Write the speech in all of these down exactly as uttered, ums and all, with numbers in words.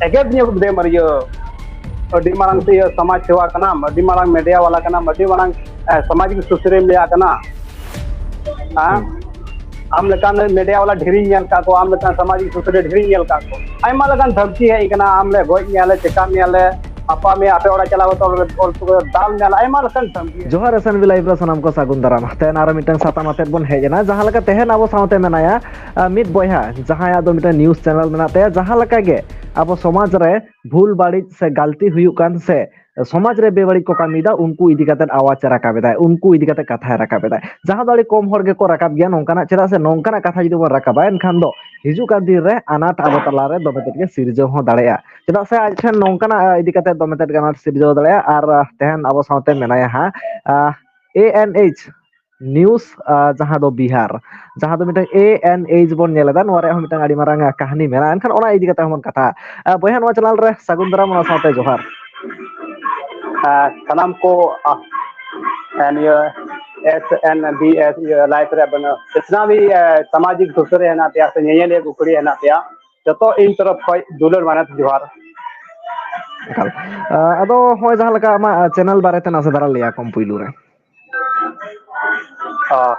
ᱮᱜᱮᱨ ᱫᱤᱧᱟ ᱠᱚ ᱫᱮᱢ ᱟᱨ ᱤᱭᱟᱹ, ᱟᱹᱰᱤ ᱢᱟᱨᱟᱝ ᱤᱭᱟᱹ ᱥᱚᱢᱟᱡᱽ ᱥᱮᱵᱟ ᱠᱟᱱᱟᱢ, ᱟᱹᱰᱤ ᱢᱟᱨᱟᱝ ᱢᱤᱰᱤᱭᱟ ᱵᱟᱞᱟ ᱠᱟᱱᱟᱢ, ᱟᱹᱰᱤ ᱢᱟᱨᱟᱝ ᱥᱟᱢᱟᱡᱤᱠ ᱥᱩᱥᱟᱹᱨᱤᱭᱟᱹᱢ ᱞᱟᱹᱭᱟᱜ ᱠᱟᱱᱟ᱾ ᱦᱮᱸ? ᱟᱢ ᱞᱮᱠᱟᱱ ᱢᱤᱰᱤᱭᱟ ᱵᱟᱞᱟ ᱰᱷᱮᱨᱤᱧ ᱧᱮᱞ ᱠᱟᱜ ᱠᱚᱣᱟ, ᱟᱢ ᱞᱮᱠᱟᱱ ᱥᱟᱢᱟᱡᱤᱠ ᱥᱩᱥᱟᱹᱨᱤᱭᱟᱹ ᱰᱷᱮᱨᱤᱧ ᱧᱮᱞ ᱠᱟᱜ ᱠᱚᱣᱟ᱾ ᱟᱭᱢᱟ ᱞᱮᱠᱟᱱ ᱫᱷᱟᱢᱠᱤ ᱦᱮᱡ ᱠᱟᱱᱟ, ᱟᱢ ᱞᱮ ᱜᱚᱡ ᱢᱮᱭᱟ ᱞᱮ, ᱪᱮᱠᱟ ᱢᱮᱭᱟ ᱞᱮ, ᱦᱟᱯᱟ ᱢᱮᱭᱟ, ᱟᱯᱮ ᱚᱲᱟᱜ ᱪᱟᱞᱟᱣ ᱠᱟᱛᱮ ᱚᱞ ᱫᱟᱞ ᱢᱮᱭᱟ ᱞᱮ, ᱟᱭᱢᱟ ᱞᱮᱠᱟᱱ ᱫᱷᱟᱢᱠᱤ᱾ ᱡᱚᱦᱟᱨ ᱮᱥ ᱮᱱ ᱵᱤ ᱞᱟᱭᱤᱵᱷ ᱨᱮ ᱥᱟᱱᱟᱢ ᱠᱚ ᱥᱟᱹᱜᱩᱱ ᱫᱟᱨᱟᱢ᱾ ᱛᱮᱦᱮᱧ ᱟᱨᱚ ᱢᱤᱫᱴᱟᱝ ᱥᱟᱛᱟᱢ ᱟᱛᱮᱫ ᱵᱚᱱ ᱦᱮᱡ ᱮᱱᱟ, ᱡᱟᱦᱟᱸ ᱞᱮᱠᱟ ᱛᱮᱦᱮᱧ ᱟᱵᱚ ᱥᱟᱶᱛᱮ ᱢᱮᱱᱟᱭᱟ, ᱟ, ᱢᱤᱫ ᱵᱚᱭᱦᱟ, ᱡᱟᱦᱟᱸᱭᱟᱜ ᱫᱚ ᱢᱤᱫᱴᱟᱝ ᱱᱤᱭᱩᱡᱽ ᱪᱮᱱᱮᱞ ᱢᱮᱱᱟᱜ ᱛᱟᱭᱟ, ᱡᱟᱦᱟᱸ ᱞᱮᱠᱟ ᱜᱮ ᱟᱵᱚ ᱥᱚᱢᱟᱡᱽ ᱨᱮ ᱵᱷᱩᱞ ᱵᱟᱹᱲᱤᱡ ᱥᱮ ᱜᱟᱹᱞᱛᱤ ᱦᱩᱭᱩᱜ ᱠᱟᱱ ᱥᱮ ᱥᱚᱢᱟᱡᱽ ᱨᱮ ᱵᱮᱵᱟᱹᱲᱤᱡ ᱠᱚ ᱠᱟᱹᱢᱤᱭᱮᱫᱟ, ᱩᱱᱠᱩ ᱤᱫᱤ ᱠᱟᱛᱮᱫ ᱟᱣᱟᱡᱽ ᱮ ᱨᱟᱠᱟᱵ ᱮᱫᱟᱭ, ᱩᱱᱠᱩ ᱤᱫᱤ ᱠᱟᱛᱮᱫ ᱠᱟᱛᱷᱟᱭ ᱨᱟᱠᱟᱵ ᱮᱫᱟᱭ, ᱡᱟᱦᱟᱸ ᱫᱚ ᱟᱹᱰᱤ ᱠᱚᱢ ᱦᱚᱲ ᱜᱮᱠᱚ ᱨᱟᱠᱟᱵ ᱜᱮᱭᱟ ᱱᱚᱝᱠᱟᱱᱟᱜ᱾ ᱪᱮᱫᱟᱜ ᱥᱮ ᱱᱚᱝᱠᱟᱱᱟᱜ ᱠᱟᱛᱷᱟ ᱡᱩᱫᱤ ᱵᱚᱱ ᱨᱟᱠᱟᱵᱟ, ᱮᱱᱠᱷᱟᱱ ᱫᱚ ᱦᱤᱡᱩᱜ ᱠᱟᱱ ᱫᱤᱱ ᱨᱮ ᱟᱱᱟᱴ ᱟᱵᱚ ᱛᱟᱞᱟᱨᱮ ᱫᱚᱢᱮ ᱛᱮᱫ ᱜᱮ ᱥᱤᱨᱡᱟᱹᱣ ᱦᱚᱸ ᱫᱟᱲᱮᱭᱟᱜᱼᱟ᱾ ᱪᱮᱫᱟᱜ ᱥᱮ ᱟᱡ ᱴᱷᱮᱱ ᱱᱚᱝᱠᱟᱱᱟᱜ, ᱟ, ᱤᱫᱤ ᱠᱟᱛᱮᱫ ᱫᱚᱢᱮ ᱛᱮᱫ ᱜᱮ ᱟᱱᱟᱴ ᱥᱤᱨᱡᱟᱹᱣ ᱫᱟᱲᱮᱭᱟᱜᱼᱟ᱾ ᱟᱨ, ᱟ, ᱛᱮᱦᱮᱧ ᱟᱵᱚ ᱥᱟᱶᱛᱮ ᱢᱮᱱᱟᱭᱟ ᱦᱟᱸᱜ, ᱟ, ᱮ ᱮᱱ ᱮᱭᱤᱪ ᱱᱤᱭᱩᱡᱽ, ᱟ, ᱡᱟᱦᱟᱸ ᱫᱚ ᱵᱤᱦᱟᱨ, ᱡᱟᱦᱟᱸ ᱫᱚ ᱢᱤᱫᱴᱟᱝ ᱮ ᱮᱱ ᱮᱭᱤᱪ ᱵᱚᱱ ᱧᱮᱞ ᱮᱫᱟ, ᱱᱚᱣᱟ ᱨᱮᱭᱟᱜ ᱦᱚᱸ ᱢᱤᱫᱴᱟᱝ ᱟᱹᱰᱤ ᱢᱟᱨᱟᱝ, ᱟ, ᱠᱟᱹᱦᱱᱤ ᱢᱮᱱᱟᱜᱼᱟ᱾ ᱮᱱᱠᱷᱟᱱ ᱚᱱᱟ ᱤᱫᱤ ᱠᱟᱛᱮ ᱦᱚᱸᱵᱚᱱ ᱠᱟᱛᱷᱟᱜᱼᱟ᱾ ᱟ, ᱵᱚᱭᱦᱟ, ᱱᱚᱣᱟ ᱪᱮᱱᱮᱞ ᱨᱮ ᱥᱟᱹᱜᱩᱱ ᱫᱟᱨᱟᱢ, ᱚᱱᱟ ᱥᱟᱶᱛᱮ ᱡᱚᱦᱟᱨ᱾ ᱟ, ᱥᱟᱱᱟᱢ ᱠᱚ, ᱟ, ᱟ, ᱱᱤᱭᱟᱹ ᱮᱥ ᱮᱱ ᱵᱤ ᱮᱥ ᱤᱭᱟᱹ ᱞᱟᱭᱤᱵᱷ ᱨᱮ ᱵᱮᱱᱟᱣ ᱥᱟᱱᱟᱢ, ᱟ, ᱥᱟᱢᱟᱡᱤᱠ ᱥᱩᱥᱟᱹᱨᱤᱭᱟᱹ ᱦᱮᱱᱟᱜ ᱯᱮᱭᱟ ᱥᱮ ᱧᱮᱧᱮᱞᱤᱭᱟᱹ ᱠᱚ ᱠᱩᱲᱤ ᱦᱮᱱᱟᱜ ᱯᱮᱭᱟ, ᱡᱚᱛᱚ ᱤᱧ ᱛᱚᱨᱚᱯ ᱠᱷᱚᱱ ᱫᱩᱞᱟᱹᱲ ᱢᱟᱱᱚᱛ ᱡᱚᱦᱟᱨ᱾ ᱮᱠᱟᱞ᱾ ᱟ, ᱟᱫᱚ ᱦᱚᱸᱜᱼᱚᱭ ᱡᱟᱦᱟᱸ ᱞᱮᱠᱟ ᱟᱢᱟᱜ ᱪᱮᱱᱮᱞ ᱵᱟᱨᱮᱛᱮ ᱱᱟᱥᱮ ᱫᱷᱟᱨᱟ ᱞᱟᱹᱭᱟ ᱠᱚᱢ ᱯᱩᱭᱞᱩ ᱨᱮ᱾ ᱚ,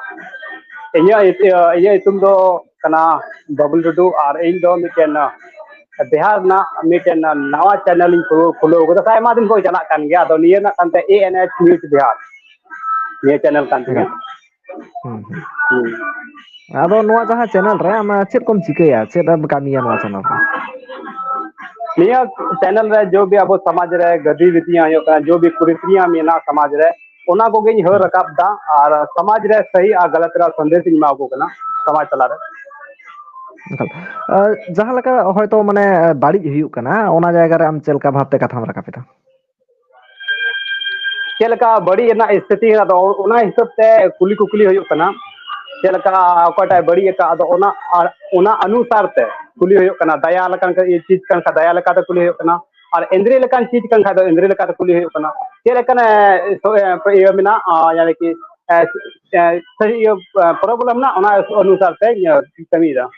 ᱤᱧᱟᱹᱜ, ᱤᱭᱟᱹ, ᱤᱧᱟᱹᱜ ᱧᱩᱛᱩᱢ ᱫᱚ ᱠᱟᱱᱟ ᱵᱟᱵᱞᱩ ᱴᱩᱰᱩ, ᱟᱨ ᱤᱧ ᱫᱚ ᱢᱤᱫᱴᱮᱱ, ᱟ, ᱵᱤᱦᱟᱨ ᱨᱮᱱᱟᱜ ᱢᱤᱫᱴᱮᱱ ᱱᱟᱣᱟ ᱪᱮᱱᱮᱞ ᱤᱧ ᱠᱷᱩᱞᱟᱹᱣ, ᱠᱷᱩᱞᱟᱹᱣ ᱠᱟᱫᱟ᱾ ᱟᱭᱢᱟ ᱫᱤᱱ ᱠᱷᱚᱱ ᱪᱟᱞᱟᱜ ᱠᱟᱱ ᱜᱮᱭᱟ, ᱟᱫᱚ ᱱᱤᱭᱟᱹ ᱨᱮᱱᱟᱜ ᱠᱟᱱᱛᱮ ᱮ ᱮᱱ ᱮᱭᱤᱪ ᱱᱤᱭᱩᱡᱽ ᱵᱤᱦᱟᱨ, ᱱᱤᱭᱟᱹ ᱪᱮᱱᱮᱞ ᱠᱟᱱ ᱛᱤᱧᱟ᱾ ᱦᱩᱸ, ᱦᱩᱸ᱾ ᱦᱩᱸ᱾ ᱟᱫᱚ ᱱᱚᱣᱟ ᱡᱟᱦᱟᱸ ᱪᱮᱱᱮᱞ ᱨᱮ ᱟᱢ ᱪᱮᱫ ᱠᱚᱢ ᱪᱤᱠᱟᱹᱭᱟ, ᱪᱮᱫ ᱮᱢ ᱠᱟᱹᱢᱤᱭᱟ ᱱᱚᱣᱟ ᱪᱮᱱᱮᱞ ᱨᱮ? ᱱᱤᱭᱟᱹ ᱪᱮᱱᱮᱞ ᱨᱮ ᱡᱚ ᱵᱤ ᱟᱵᱚ ᱥᱚᱢᱟᱡᱽ ᱨᱮ ᱜᱟᱹᱫᱤ ᱵᱤᱛᱤᱭᱟᱹ ᱦᱩᱭᱩᱜ ᱠᱟᱱᱟ, ᱡᱚ ᱵᱤ ᱠᱩᱨᱤᱛᱤᱭᱟᱹ ᱢᱮᱱᱟᱜᱼᱟ ᱥᱚᱢᱟᱡᱽ ᱨᱮ, ᱚᱱᱟ ᱠᱚᱜᱮᱧ ᱦᱟᱹᱨ ᱦᱩᱸ᱾ ᱨᱟᱠᱟᱵ ᱫᱟ ᱟᱨ ᱥᱚᱢᱟᱡᱽ ᱨᱮ ᱥᱟᱹᱦᱤ ᱟᱨ ᱜᱟᱞᱟᱛ ᱨᱮᱱᱟᱜ ᱥᱟᱸᱫᱮᱥ ᱤᱧ ᱮᱢᱟ ᱠᱚ ᱠᱟᱱᱟ ᱥᱚᱢᱟᱡᱽ ᱛᱟᱞᱟᱨᱮ᱾ ᱮᱠᱟᱞ᱾ ᱟ, ᱡᱟᱦᱟᱸ ᱞᱮᱠᱟ ᱦᱚᱭᱛᱳ ᱢᱟᱱᱮ ᱵᱟᱹᱲᱤᱡ ᱦᱩᱭᱩᱜ ᱠᱟᱱᱟ, ᱚᱱᱟ ᱡᱟᱭᱜᱟ ᱨᱮ ᱟᱢ ᱪᱮᱫ ᱞᱮᱠᱟ ᱵᱷᱟᱵᱽᱛᱮ ᱠᱟᱛᱷᱟᱢ ᱨᱟᱠᱟᱵ ᱮᱫᱟ? ᱪᱮᱫ ᱞᱮᱠᱟ ᱵᱟᱹᱲᱤᱡ ᱨᱮᱱᱟᱜ ᱥᱛᱷᱤᱛᱤ ᱦᱮᱱᱟᱜ ᱫᱚ, ᱚᱱᱟ ᱦᱤᱥᱟᱹᱵ ᱛᱮ ᱠᱩᱞᱤ ᱠᱩᱠᱞᱤ ᱦᱩᱭᱩᱜ ᱠᱟᱱᱟ᱾ ᱪᱮᱫ ᱞᱮᱠᱟ ᱚᱠᱚᱭᱴᱟᱜ ᱵᱟᱹᱲᱤᱡ ᱟᱠᱟᱫ, ᱟᱫᱚ ᱚᱱᱟ, ᱟᱨ ᱚᱱᱟ ᱚᱱᱩᱥᱟᱨ ᱛᱮ ᱠᱩᱞᱤ ᱦᱩᱭᱩᱜ ᱠᱟᱱᱟ᱾ ᱫᱟᱭᱟ ᱞᱮᱠᱟᱱ ᱪᱤᱡᱽ ᱠᱟᱱ ᱠᱷᱟᱱ ᱫᱟᱭᱟ ᱞᱮᱠᱟᱛᱮ ᱠᱩᱞᱤ ᱦᱩᱭᱩᱜ ᱠᱟᱱᱟ, ᱟᱨ ᱮᱸᱫᱽᱨᱮ ᱞᱮᱠᱟᱱ ᱪᱤᱡᱽ ᱠᱟᱱ ᱠᱷᱟᱱ ᱫᱚ ᱮᱸᱫᱽᱨᱮ ᱞᱮᱠᱟᱛᱮ ᱠᱩᱞᱤ ᱦᱩᱭᱩᱜ ᱠᱟᱱᱟ᱾ ᱪᱮᱫ ᱞᱮᱠᱟᱱ, ᱮ, ᱥᱚ-, ᱮ, ᱤᱭᱟᱹ ᱢᱮᱱᱟᱜᱼᱟ, ᱭᱟᱱᱤ ᱠᱤ, ᱮ, ᱮ, ᱥᱟᱹᱦᱤ ᱤᱭᱟᱹ, ᱮ, ᱯᱨᱚᱵᱞᱮᱢ ᱢᱮᱱᱟᱜᱼᱟ, ᱚᱱᱟ ᱚᱱᱩᱥᱟᱨ ᱛᱮ, ᱤᱭᱟᱹ, ᱠᱟᱹᱢᱤᱭᱮᱫᱟ᱾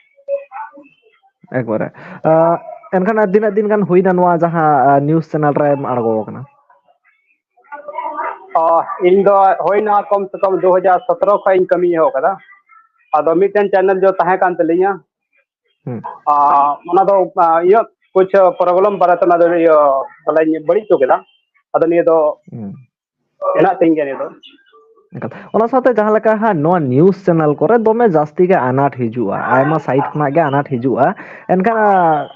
ᱮᱠᱵᱟᱨᱮ᱾ ᱟ, ᱮᱱᱠᱷᱟᱱ ᱟᱨ ᱛᱤᱱᱟᱹᱜ ᱫᱤᱱ ᱜᱟᱱ ᱦᱩᱭᱱᱟ ᱱᱚᱣᱟ ᱡᱟᱦᱟᱸ ᱱᱤᱭᱩᱡᱽ ᱪᱮᱱᱮᱞ ᱨᱮᱢ ᱟᱬᱜᱚ ᱟᱠᱟᱱᱟ? ᱚ, ᱤᱧ ᱫᱚ ᱦᱩᱭᱱᱟ ᱠᱚᱢ ᱥᱮ ᱠᱚᱢ ᱫᱩ ᱦᱟᱡᱟᱨ ᱥᱚᱛᱨᱚ ᱠᱷᱚᱱ ᱤᱧ ᱠᱟᱹᱢᱤ ᱮᱦᱚᱵ ᱟᱠᱟᱫᱟ᱾ ᱟᱫᱚ ᱢᱤᱫᱴᱮᱱ ᱪᱮᱱᱮᱞ ᱫᱚ ᱛᱟᱦᱮᱸ ᱠᱟᱱ ᱛᱟᱹᱞᱤᱧᱟ᱾ ᱦᱩᱸ᱾ ᱟᱨ ᱚᱱᱟ ᱫᱚ ᱟ, ᱤᱭᱟᱹ ᱠᱩᱪ ᱯᱨᱚᱵᱞᱮᱢ ᱵᱟᱨᱮᱛᱮ ᱚᱱᱟ ᱫᱚ ᱤᱭᱟᱹ ᱵᱚᱞᱮᱧ ᱵᱟᱹᱲᱤᱡ ᱦᱚᱪᱚ ᱠᱮᱫᱟ᱾ ᱟᱫᱚ ᱱᱤᱭᱟᱹ ᱫᱚ ᱦᱩᱸ᱾ ᱦᱮᱱᱟᱜ ᱛᱤᱧ ᱜᱮᱭᱟ ᱱᱤᱭᱟᱹ ᱫᱚ᱾ ᱮᱱᱠᱷᱟᱱ ᱚᱱᱟ ᱥᱟᱶᱛᱮ ᱡᱟᱦᱟᱸ ᱞᱮᱠᱟ ᱦᱟᱸᱜ ᱱᱚᱣᱟ ᱱᱤᱭᱩᱡᱽ ᱪᱮᱱᱮᱞ ᱠᱚᱨᱮ ᱫᱚᱢᱮ ᱡᱟᱹᱥᱛᱤ ᱜᱮ ᱟᱱᱟᱴ ᱦᱤᱡᱩᱜᱼᱟ, ᱟᱭᱢᱟ ᱥᱟᱭᱤᱰ ᱠᱷᱚᱱᱟᱜ ᱜᱮ ᱟᱱᱟᱴ ᱦᱤᱡᱩᱜᱼᱟ᱾ ᱮᱱᱠᱷᱟᱱ ᱟ,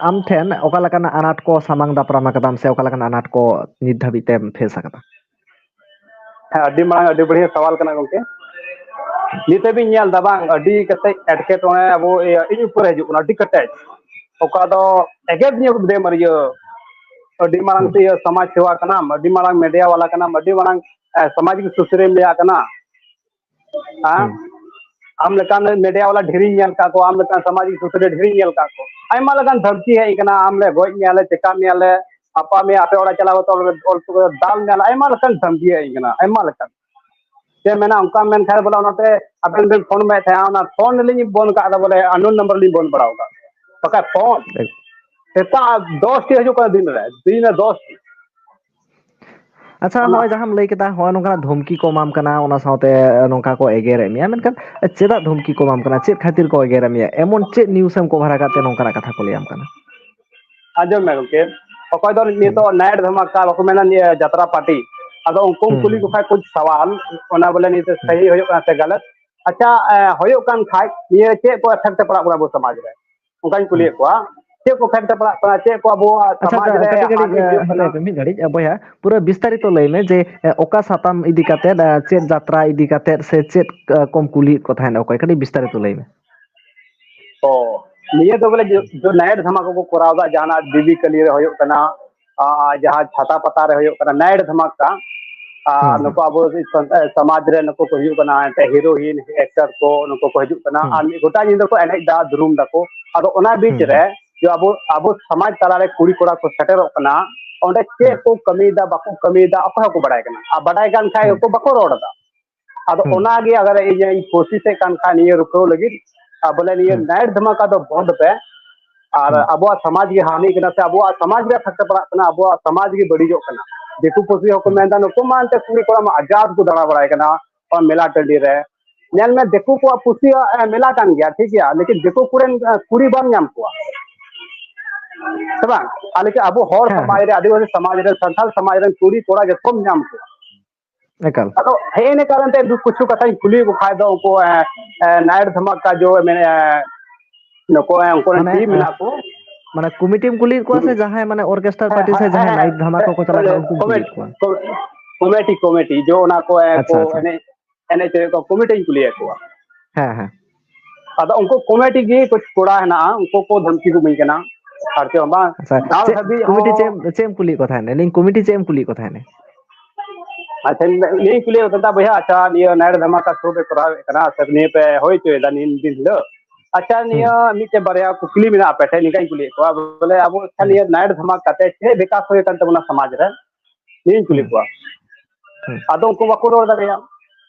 ᱟᱢ ᱴᱷᱮᱱ ᱚᱠᱟ ᱞᱮᱠᱟᱱᱟᱜ ᱟᱱᱟᱴ ᱠᱚ ᱥᱟᱢᱟᱝ ᱫᱟᱯᱨᱟᱢ ᱟᱠᱟᱫᱟᱢ ᱥᱮ ᱚᱠᱟ ᱞᱮᱠᱟᱱᱟᱜ ᱟᱱᱟᱴ ᱠᱚ ᱱᱤᱛ ᱫᱷᱟᱹᱵᱤᱡ ᱛᱮᱢ ᱯᱷᱮᱥ ᱟᱠᱟᱫᱟ? ᱦᱮᱸ, ᱟᱹᱰᱤ ᱢᱟᱨᱟᱝ, ᱟᱹᱰᱤ ᱵᱟᱹᱲᱦᱤᱭᱟᱹ ᱥᱟᱣᱟᱞ ᱠᱟᱱᱟ ᱜᱚᱝᱠᱮ᱾ ᱱᱤᱛ ᱦᱟᱹᱵᱤᱡ ᱧᱮᱞ ᱫᱟ ᱵᱟᱝ, ᱟᱹᱰᱤ ᱠᱟᱛᱮᱡ ᱮᱴᱠᱮᱴᱚᱬᱮ ᱟᱵᱚ ᱤᱭᱟᱹ, ᱤᱧ ᱩᱯᱚᱨ ᱦᱤᱡᱩᱜ ᱠᱟᱱᱟ, ᱟᱹᱰᱤ ᱠᱟᱛᱮᱡ᱾ ᱚᱠᱟ ᱫᱚ ᱮᱜᱮᱨ ᱤᱧ ᱫᱮᱢ ᱤᱭᱟᱹ, ᱟᱹᱰᱤ ᱢᱟᱨᱟᱝ ᱦᱩᱸ᱾ ᱤᱭᱟᱹ ᱥᱚᱢᱟᱡᱽ ᱥᱮᱵᱟ ᱠᱟᱱᱟᱢ, ᱟᱹᱰᱤ ᱢᱟᱨᱟᱝ ᱢᱤᱰᱤᱭᱟ ᱵᱟᱞᱟ ᱠᱟᱱᱟᱢ, ᱟᱹᱰᱤ ᱢᱟᱨᱟᱝ ᱮ, ᱥᱟᱢᱟᱡᱤᱠ ᱥᱩᱥᱟᱹᱨᱤᱭᱟᱹᱢ ᱞᱟᱹᱭᱟᱜ ᱠᱟᱱᱟ᱾ ᱦᱮᱸ? ᱦᱩᱸ᱾ ᱟᱢ ᱞᱮᱠᱟᱱ ᱢᱤᱰᱤᱭᱟ ᱵᱟᱞᱟ ᱰᱷᱮᱨᱤᱧ ᱧᱮᱞ ᱠᱟᱜ ᱠᱚᱣᱟ, ᱟᱢ ᱞᱮᱠᱟᱱ ᱥᱟᱢᱟᱡᱤᱠ ᱥᱩᱥᱟᱹᱨᱤᱭᱟᱹ ᱰᱷᱮᱨᱤᱧ ᱧᱮᱞ ᱠᱟᱜ ᱠᱚᱣᱟ᱾ ᱟᱭᱢᱟ ᱞᱮᱠᱟᱱ ᱫᱷᱟᱢᱠᱤ ᱦᱮᱡ ᱠᱟᱱᱟ, ᱟᱢ ᱞᱮ ᱜᱚᱡ ᱢᱮᱭᱟ ᱞᱮ, ᱪᱮᱠᱟ ᱢᱮᱭᱟ ᱞᱮ, ᱦᱟᱯᱟ ᱢᱮᱭᱟ, ᱟᱯᱮ ᱚᱲᱟᱜ ᱪᱟᱞᱟᱣ ᱠᱟᱛᱮ ᱚᱞ ᱫᱟᱞ ᱢᱮᱭᱟ ᱞᱮ, ᱟᱭᱢᱟ ᱞᱮᱠᱟᱱ ᱫᱷᱟᱢᱠᱤ ᱦᱮᱡ ᱠᱟᱱᱟ, ᱟᱭᱢᱟ ᱞᱮᱠᱟᱱ᱾ ᱪᱮᱫ ᱢᱮᱱᱟ, ᱚᱱᱠᱟ ᱢᱮᱱᱠᱷᱟᱱ ᱵᱚᱞᱮ ᱚᱱᱟᱛᱮ ᱟᱵᱮᱱ ᱵᱮᱱ ᱯᱷᱳᱱ ᱵᱟᱲᱟᱭᱮᱫ ᱛᱟᱦᱮᱸᱜᱼᱟ, ᱚᱱᱟ ᱯᱷᱳᱱ ᱞᱤᱧ ᱵᱚᱱᱫ ᱠᱟᱜ ᱠᱟᱫᱟ, ᱵᱚᱞᱮ unknown number ᱞᱤᱧ ᱵᱚᱱᱫ ᱵᱟᱲᱟ ᱟᱠᱟᱫ᱾ ᱵᱟᱠᱷᱟᱡ ᱯᱷᱳᱱ ᱮᱠ- ᱥᱮᱛᱟᱜ ᱫᱚᱥ ᱴᱤ ᱦᱤᱡᱩᱜ ᱠᱟᱱᱟ ᱫᱤᱱ ᱨᱮ, ᱫᱤᱱ ᱨᱮ ᱫᱚᱥ ᱴᱤ᱾ ᱟᱪᱪᱷᱟ, ᱚᱱᱟ ᱱᱚᱜᱼᱚᱭ ᱡᱟᱦᱟᱸᱢ ᱞᱟᱹᱭ ᱠᱮᱫᱟ, ᱦᱚᱸᱜᱼᱚᱭ ᱱᱚᱝᱠᱟᱱᱟᱜ ᱫᱷᱚᱢᱠᱤ ᱠᱚ ᱮᱢᱟᱢ ᱠᱟᱱᱟ, ᱚᱱᱟ ᱥᱟᱶᱛᱮ ᱱᱚᱝᱠᱟ ᱠᱚ ᱮᱜᱮᱨᱮᱫ ᱢᱮᱭᱟ, ᱢᱮᱱᱠᱷᱟᱱ ᱪᱮᱫᱟᱜ ᱫᱷᱚᱢᱠᱤ ᱠᱚ ᱮᱢᱟᱢ ᱠᱟᱱᱟ? ᱪᱮᱫ ᱠᱷᱟᱹᱛᱤᱨ ᱠᱚ ᱮᱜᱮᱨᱮᱫ ᱢᱮᱭᱟ? ᱮᱢᱚᱱ ᱪᱮᱫ ᱱᱤᱭᱩᱡᱽ ᱮᱢ ᱠᱚᱵᱷᱟᱨ ᱟᱠᱟᱫ ᱛᱮ ᱱᱚᱝᱠᱟᱱᱟᱜ ᱠᱟᱛᱷᱟ ᱠᱚ ᱞᱟᱹᱭᱟᱢ ᱠᱟᱱᱟ? ᱟᱸᱡᱚᱢ ᱢᱮ ᱜᱚᱝᱠᱮ, ᱚᱠᱚᱭ ᱫᱚ ᱦᱩᱸ᱾ ᱱᱤᱛᱚᱜ ᱱᱟᱭᱤᱴ ᱫᱷᱟᱢᱟᱠᱟ ᱵᱟᱠᱚ ᱢᱮᱱᱟ, ᱱᱤᱭᱟᱹ ᱡᱟᱛᱨᱟ ᱯᱟᱨᱴᱤ, ᱟᱫᱚ ᱩᱱᱠᱩᱢ ᱦᱩᱸ, ᱠᱩᱞᱤ ᱦᱩᱸ, ᱠᱚ ᱦᱩᱸ᱾ ᱠᱷᱟᱡ ᱠᱩᱪ ᱥᱟᱣᱟᱞ, ᱚᱱᱟ ᱵᱚᱞᱮ ᱱᱤᱭᱟᱹ ᱫᱚ ᱦᱩᱸ᱾ ᱥᱟᱹᱦᱤ ᱦᱩᱭᱩᱜ ᱠᱟᱱᱟ ᱥᱮ ᱜᱟᱞᱟᱛ? ᱟᱪᱪᱷᱟ, ᱮ, ᱦᱩᱭᱩᱜ ᱠᱟᱱ ᱠᱷᱟᱡ ᱱᱤᱭᱟᱹ ᱪᱮᱫ ᱠᱚ ᱮᱯᱷᱮᱠᱴ ᱮ ᱯᱟᱲᱟᱜ ᱠᱟᱱᱟ ᱟᱵᱚ ᱥᱚᱢᱟᱡᱽ ᱨᱮ? ᱚᱱᱠᱟᱧ ᱦᱩᱸ᱾ ᱠᱩᱞᱤᱭᱮᱫ ᱠᱚᱣᱟ, ᱪᱮᱫ ᱠᱚ ᱮᱯᱷᱮᱠᱴ ᱮ ᱯᱟᱲᱟᱜ ᱠᱟᱱᱟ, ᱪᱮᱫ ᱠᱚ ᱟᱵᱚᱣᱟᱜ ᱟᱪᱪᱷᱟ, ᱥᱚᱢᱟᱡᱽ ᱠᱟ-, ᱨᱮ ᱠᱟᱹᱴᱤᱡ ᱠᱟᱹᱴᱤᱡ, ᱦᱟᱹᱱᱤ ᱮ, ᱦᱩᱭᱩᱜ ᱠᱟᱱᱟ? ᱦᱟᱯᱮ, ᱦᱟᱯᱮ, ᱢᱤᱫ ᱜᱷᱟᱹᱲᱤᱡ, ᱮ, ᱵᱚᱭᱦᱟ, ᱯᱩᱨᱟᱹ ᱵᱤᱥᱛᱟᱨᱤᱛᱚ ᱞᱟᱹᱭ ᱢᱮ ᱡᱮ, ᱮ, ᱚᱠᱟ ᱥᱟᱛᱟᱢ ᱤᱫᱤ ᱠᱟᱛᱮᱫ, ᱮ, ᱪᱮᱫ ᱡᱟᱛᱨᱟ ᱤᱫᱤ ᱠᱟᱛᱮᱫ ᱥᱮ ᱪᱮᱫ, ᱮ, ᱠᱚᱢ ᱠᱩᱞᱤᱭᱮᱫ ᱠᱚ ᱛᱟᱦᱮᱸᱫ ᱚᱠᱚᱭ? ᱠᱟᱹᱴᱤᱡ ᱵᱤᱥᱛᱟᱨᱤᱛᱚ ᱞᱟᱹᱭ ᱢᱮ᱾ ᱚ, ᱱᱤᱭᱟᱹ ᱫᱚ ᱵᱚᱞᱮ ᱡᱮ, ᱡᱮ ᱱᱟᱭᱤᱴ ᱫᱷᱟᱢᱟᱠᱟ ᱠᱚ ᱠᱚᱨᱟᱣ ᱮᱫᱟ, ᱡᱟᱦᱟᱱᱟᱜ ᱫᱮᱵᱤ ᱠᱟᱹᱞᱤ ᱨᱮ ᱦᱩᱭᱩᱜ ᱠᱟᱱᱟ, ᱟ, ᱡᱟᱦᱟᱸ ᱪᱷᱟᱛᱟ ᱯᱟᱛᱟ ᱨᱮ ᱦᱩᱭᱩᱜ ᱠᱟᱱᱟ, ᱱᱟᱭᱤᱴ ᱫᱷᱟᱢᱟᱠᱟ, ᱟᱨ ᱦᱩᱸ, ᱦᱩᱸ᱾ ᱱᱩᱠᱩ ᱟᱵᱚ ᱥᱟᱱᱛᱟᱲ ᱥᱚᱢᱟᱡᱽ ᱨᱮ ᱱᱩᱠᱩ ᱠᱚ ᱦᱩᱭᱩᱜ ᱠᱟᱱᱟ, ᱮᱱᱛᱮ ᱦᱤᱨᱳᱭᱤᱱ, ᱮᱠᱴᱚᱨ ᱠᱚ, ᱱᱩᱠᱩ ᱠᱚ ᱦᱤᱡᱩᱜ ᱠᱟᱱᱟ, ᱦᱩᱸ, ᱟᱨ ᱢᱤᱫ ᱜᱚᱴᱟ ᱧᱤᱫᱟᱹ ᱠᱚ ᱮᱱᱮᱡ ᱫᱟ, ᱫᱩᱨᱩᱢ ᱫᱟᱠᱚ᱾ ᱟᱫᱚ ᱚᱱᱟ ᱵᱤᱪ ᱦᱩᱸ, ᱨᱮ ᱦᱩᱸ, ᱡᱮ ᱟᱵᱚ, ᱟᱵᱚ ᱥᱚᱢᱟᱡᱽ ᱛᱟᱞᱟᱨᱮ ᱠᱩᱲᱤ ᱠᱚᱲᱟ ᱠᱚ ᱥᱮᱴᱮᱨᱚᱜ ᱠᱟᱱᱟ, ᱚᱸᱰᱮ ᱪᱮᱫ ᱦᱩᱸ, ᱠᱚ ᱠᱟᱹᱢᱤᱭᱮᱫᱟ, ᱵᱟᱠᱚ ᱠᱟᱹᱢᱤᱭᱮᱫᱟ, ᱚᱠᱚᱭ ᱦᱚᱸᱠᱚ ᱵᱟᱲᱟᱭ ᱠᱟᱱᱟ᱾ ᱟᱨ ᱵᱟᱰᱟᱭ ᱠᱟᱱ ᱠᱷᱟᱡ ᱦᱩᱸ, ᱦᱚᱸᱠᱚ ᱵᱟᱠᱚ ᱨᱚᱲ ᱮᱫᱟ᱾ ᱟᱫᱚ ᱦᱩᱸ, ᱚᱱᱟᱜᱮ ᱟᱜᱟᱨ ᱤᱧ, ᱤᱧ ᱠᱳᱥᱤᱥᱮᱫ ᱠᱟᱱ ᱠᱷᱟᱱ ᱱᱤᱭᱟᱹ ᱨᱩᱠᱷᱟᱹᱣ ᱞᱟᱹᱜᱤᱫ, ᱟᱨ ᱵᱚᱞᱮ ᱱᱤᱭᱟᱹ ᱦᱩᱸ, ᱱᱟᱭᱤᱴ ᱫᱷᱟᱢᱟᱠᱟ ᱫᱚ ᱵᱚᱱᱫ ᱯᱮ᱾ ᱟᱨ ᱦᱩᱸ᱾ ᱟᱵᱚᱣᱟᱜ ᱥᱚᱢᱟᱡᱽ ᱜᱮ ᱦᱟᱹᱱᱤ ᱠᱟᱱᱟ, ᱥᱮ ᱟᱵᱚᱣᱟᱜ ᱥᱚᱢᱟᱡᱽ ᱨᱮ ᱯᱷᱟᱠᱟ ᱯᱟᱲᱟᱜ ᱠᱟᱱᱟ, ᱟᱵᱚᱣᱟᱜ ᱥᱚᱢᱟᱡᱽ ᱜᱮ ᱵᱟᱹᱲᱤᱡᱚᱜ ᱠᱟᱱᱟ᱾ ᱫᱤᱠᱩ ᱯᱩᱥᱤ ᱦᱚᱸᱠᱚ ᱦᱩᱸ᱾ ᱢᱮᱱᱫᱟ, "ᱱᱩᱠᱩ ᱢᱟ ᱮᱱᱛᱮ ᱠᱩᱲᱤ ᱠᱚᱲᱟ ᱢᱟ ᱟᱡᱟᱫ ᱠᱚ ᱫᱟᱬᱟ ᱵᱟᱲᱟᱭ ᱠᱟᱱᱟ ᱢᱮᱞᱟ ᱴᱟᱺᱰᱤ ᱨᱮ, ᱧᱮᱞ ᱢᱮ ᱫᱤᱠᱩ ᱠᱚᱣᱟᱜ ᱯᱩᱥᱤᱭᱟᱜ ᱮ, ᱢᱮᱞᱟ ᱠᱟᱱ ᱜᱮᱭᱟ, ᱴᱷᱤᱠ ᱜᱮᱭᱟ, ᱞᱮᱠᱤᱱ ᱫᱤᱠᱩ ᱠᱚᱨᱮᱱ ᱮ, ᱠᱩᱲᱤ ᱵᱟᱢ ᱧᱟᱢ ᱠᱚᱣᱟ, ᱥᱮ ᱵᱟᱝ?" ᱟᱨ ᱞᱮᱠᱤᱱ ᱟᱵᱚ ᱦᱚᱲ ᱦᱮᱸ, ᱥᱚᱢᱟᱡᱽ ᱦᱮᱸ᱾ ᱨᱮ, ᱟᱹᱫᱤᱵᱟᱹᱥᱤ ᱥᱚᱢᱟᱡᱽ ᱨᱮ, ᱥᱟᱱᱛᱟᱲ ᱥᱚᱢᱟᱡᱽ ᱨᱮᱱ ᱠᱩᱲᱤ ᱠᱚᱲᱟ ᱡᱚᱛᱚᱢ ᱧᱟᱢ ᱠᱚᱣᱟ᱾ ᱮᱠᱟᱞ᱾ ᱟᱫᱚ ᱦᱮᱸ, ᱤᱱᱟᱹ ᱠᱟᱨᱚᱱ ᱛᱮ ᱠᱤᱪᱷᱩ ᱠᱟᱛᱷᱟᱧ ᱠᱩᱞᱤ ᱠᱚ ᱠᱷᱟᱡ ᱫᱚ ᱩᱱᱠᱩ, ᱮ, ᱮ, ᱱᱟᱭᱤᱴ ᱫᱷᱟᱢᱟᱠᱟ ᱡᱚ ᱢᱮᱱᱮ, ᱮ, ᱱᱩᱠᱩ, ᱮ, ᱩᱱᱠᱩ ᱨᱮᱱ ᱢᱟᱱᱮ, ᱴᱤᱢ ᱮ, ᱢᱮᱱᱟᱜ ᱠᱚ᱾ ᱢᱟᱱᱮ ᱠᱚᱢᱤᱴᱤᱢ ᱠᱩᱞᱤᱭᱮᱫ ᱠᱚᱣᱟ ᱥᱮ ᱦᱩᱸ᱾ ᱡᱟᱦᱟᱸᱭ ᱢᱟᱱᱮ ᱚᱨᱠᱮᱥᱴᱟᱨ ᱦᱮᱸ, ᱯᱟᱨᱴᱤ ᱦᱮᱸ, ᱥᱮ ᱦᱮᱸ, ᱡᱟᱦᱟᱸᱭ ᱦᱮᱸ, ᱱᱟᱭᱤᱴ ᱫᱷᱟᱢᱟᱠᱟ ᱠᱚ ᱪᱟᱞᱟᱜ ᱦᱮᱸ, ᱠᱟᱱᱟ ᱩᱱᱠᱩᱢ ᱠᱚᱢᱮ-, ᱠᱩᱞᱤᱭᱮᱫ ᱠᱚᱣᱟ? ᱠᱚ-, ᱠᱚᱢᱮᱴᱤ, ᱠᱚᱢᱮᱴᱤ, ᱡᱚ ᱚᱱᱟ ᱠᱚ, ᱮ, ᱟᱪᱪᱷᱟ, ᱠᱚ ᱟᱪᱪᱷᱟ᱾ ᱮᱱᱮᱡ, ᱮᱱᱮᱡ ᱥᱮᱨᱮᱧ ᱠᱚ ᱠᱚᱢᱮᱴᱤᱧ ᱠᱩᱞᱤᱭᱮᱫ ᱠᱚᱣᱟ᱾ ᱦᱮᱸ, ᱦᱮᱸ᱾ ᱟᱫᱚ ᱩᱱᱠᱩ ᱠᱚᱢᱮᱴᱤ ᱜᱮ ᱠᱩᱪ ᱠᱚᱲᱟ ᱦᱮᱱᱟᱜᱼᱟ, ᱩᱱᱠᱩ ᱠᱚ ᱫᱷᱟᱢᱠᱤ ᱠᱚ ᱤᱢᱟᱹᱧ ᱠᱟᱱᱟ᱾ ᱟᱨ ᱪᱮᱫ ᱦᱚᱸ ᱵᱟᱝ, ᱟᱪᱪᱷᱟ, ᱫᱟᱞ ᱪᱮᱫ ᱦᱟᱹᱵᱤᱡ ᱠᱚᱢᱤᱴᱤ ᱪᱮᱫ ᱦᱚᱸ ᱮᱢ, ᱪᱮᱫ ᱮᱢ ᱠᱩᱞᱤᱭᱮᱫ ᱠᱚ ᱛᱟᱦᱮᱸᱱᱟ? ᱞᱟᱹᱭᱟᱹᱧ ᱠᱚᱢᱤᱴᱤ ᱪᱮᱫ ᱮᱢ ᱠᱩᱞᱤᱭᱮᱫ ᱠᱚ ᱛᱟᱦᱮᱸᱱᱟ? ᱟᱪᱪᱷᱟ, ᱤᱧ ᱠᱩᱞᱤᱭᱮᱫ ᱠᱚ ᱛᱟᱦᱮᱸᱱᱟ, "ᱵᱚᱭᱦᱟ, ᱟᱪᱪᱷᱟ, ᱱᱤᱭᱟᱹ ᱱᱟᱭᱤᱴ ᱫᱷᱟᱢᱟᱠᱟ ᱥᱳ ᱯᱮ ᱠᱚᱨᱟᱣᱮᱫ ᱠᱟᱱᱟ, ᱥᱮ ᱱᱤᱭᱟᱹ ᱯᱮ ᱦᱩᱭ ᱦᱚᱪᱚᱭᱮᱫᱟ ᱱᱤᱱ ᱫᱤᱱ ᱦᱤᱞᱳᱜ? ᱟᱪᱪᱷᱟ, ᱦᱩᱸ᱾ ᱱᱤᱭᱟᱹ ᱢᱤᱫᱴᱮᱡ ᱵᱟᱨᱭᱟ ᱠᱩᱠᱞᱤ ᱢᱮᱱᱟᱜᱼᱟ ᱟᱯᱮ ᱴᱷᱮᱱ?" ᱱᱤᱝᱠᱟᱧ ᱠᱩᱞᱤᱭᱮᱫ ᱠᱚᱣᱟ᱾ ᱵᱚᱞᱮ, ᱟᱵᱚ, ᱟᱪᱪᱷᱟ, ᱦᱩᱸ᱾ ᱱᱤᱭᱟᱹ ᱱᱟᱭᱤᱴ ᱫᱷᱟᱢᱟᱠᱟ ᱛᱮ ᱪᱮᱫ ᱵᱤᱠᱟᱥ ᱦᱩᱭ ᱟᱠᱟᱱ ᱛᱟᱵᱚᱱᱟ ᱥᱚᱢᱟᱡᱽ ᱨᱮ? ᱱᱤᱭᱟᱹᱧ ᱠᱩᱞᱤ ᱦᱩᱸ᱾ ᱠᱚᱣᱟ᱾ ᱦᱩᱸ᱾ ᱟᱫᱚ ᱩᱱᱠᱩ ᱵᱟᱠᱚ ᱨᱚᱲ ᱫᱟᱲᱮᱭᱟᱜᱼᱟ᱾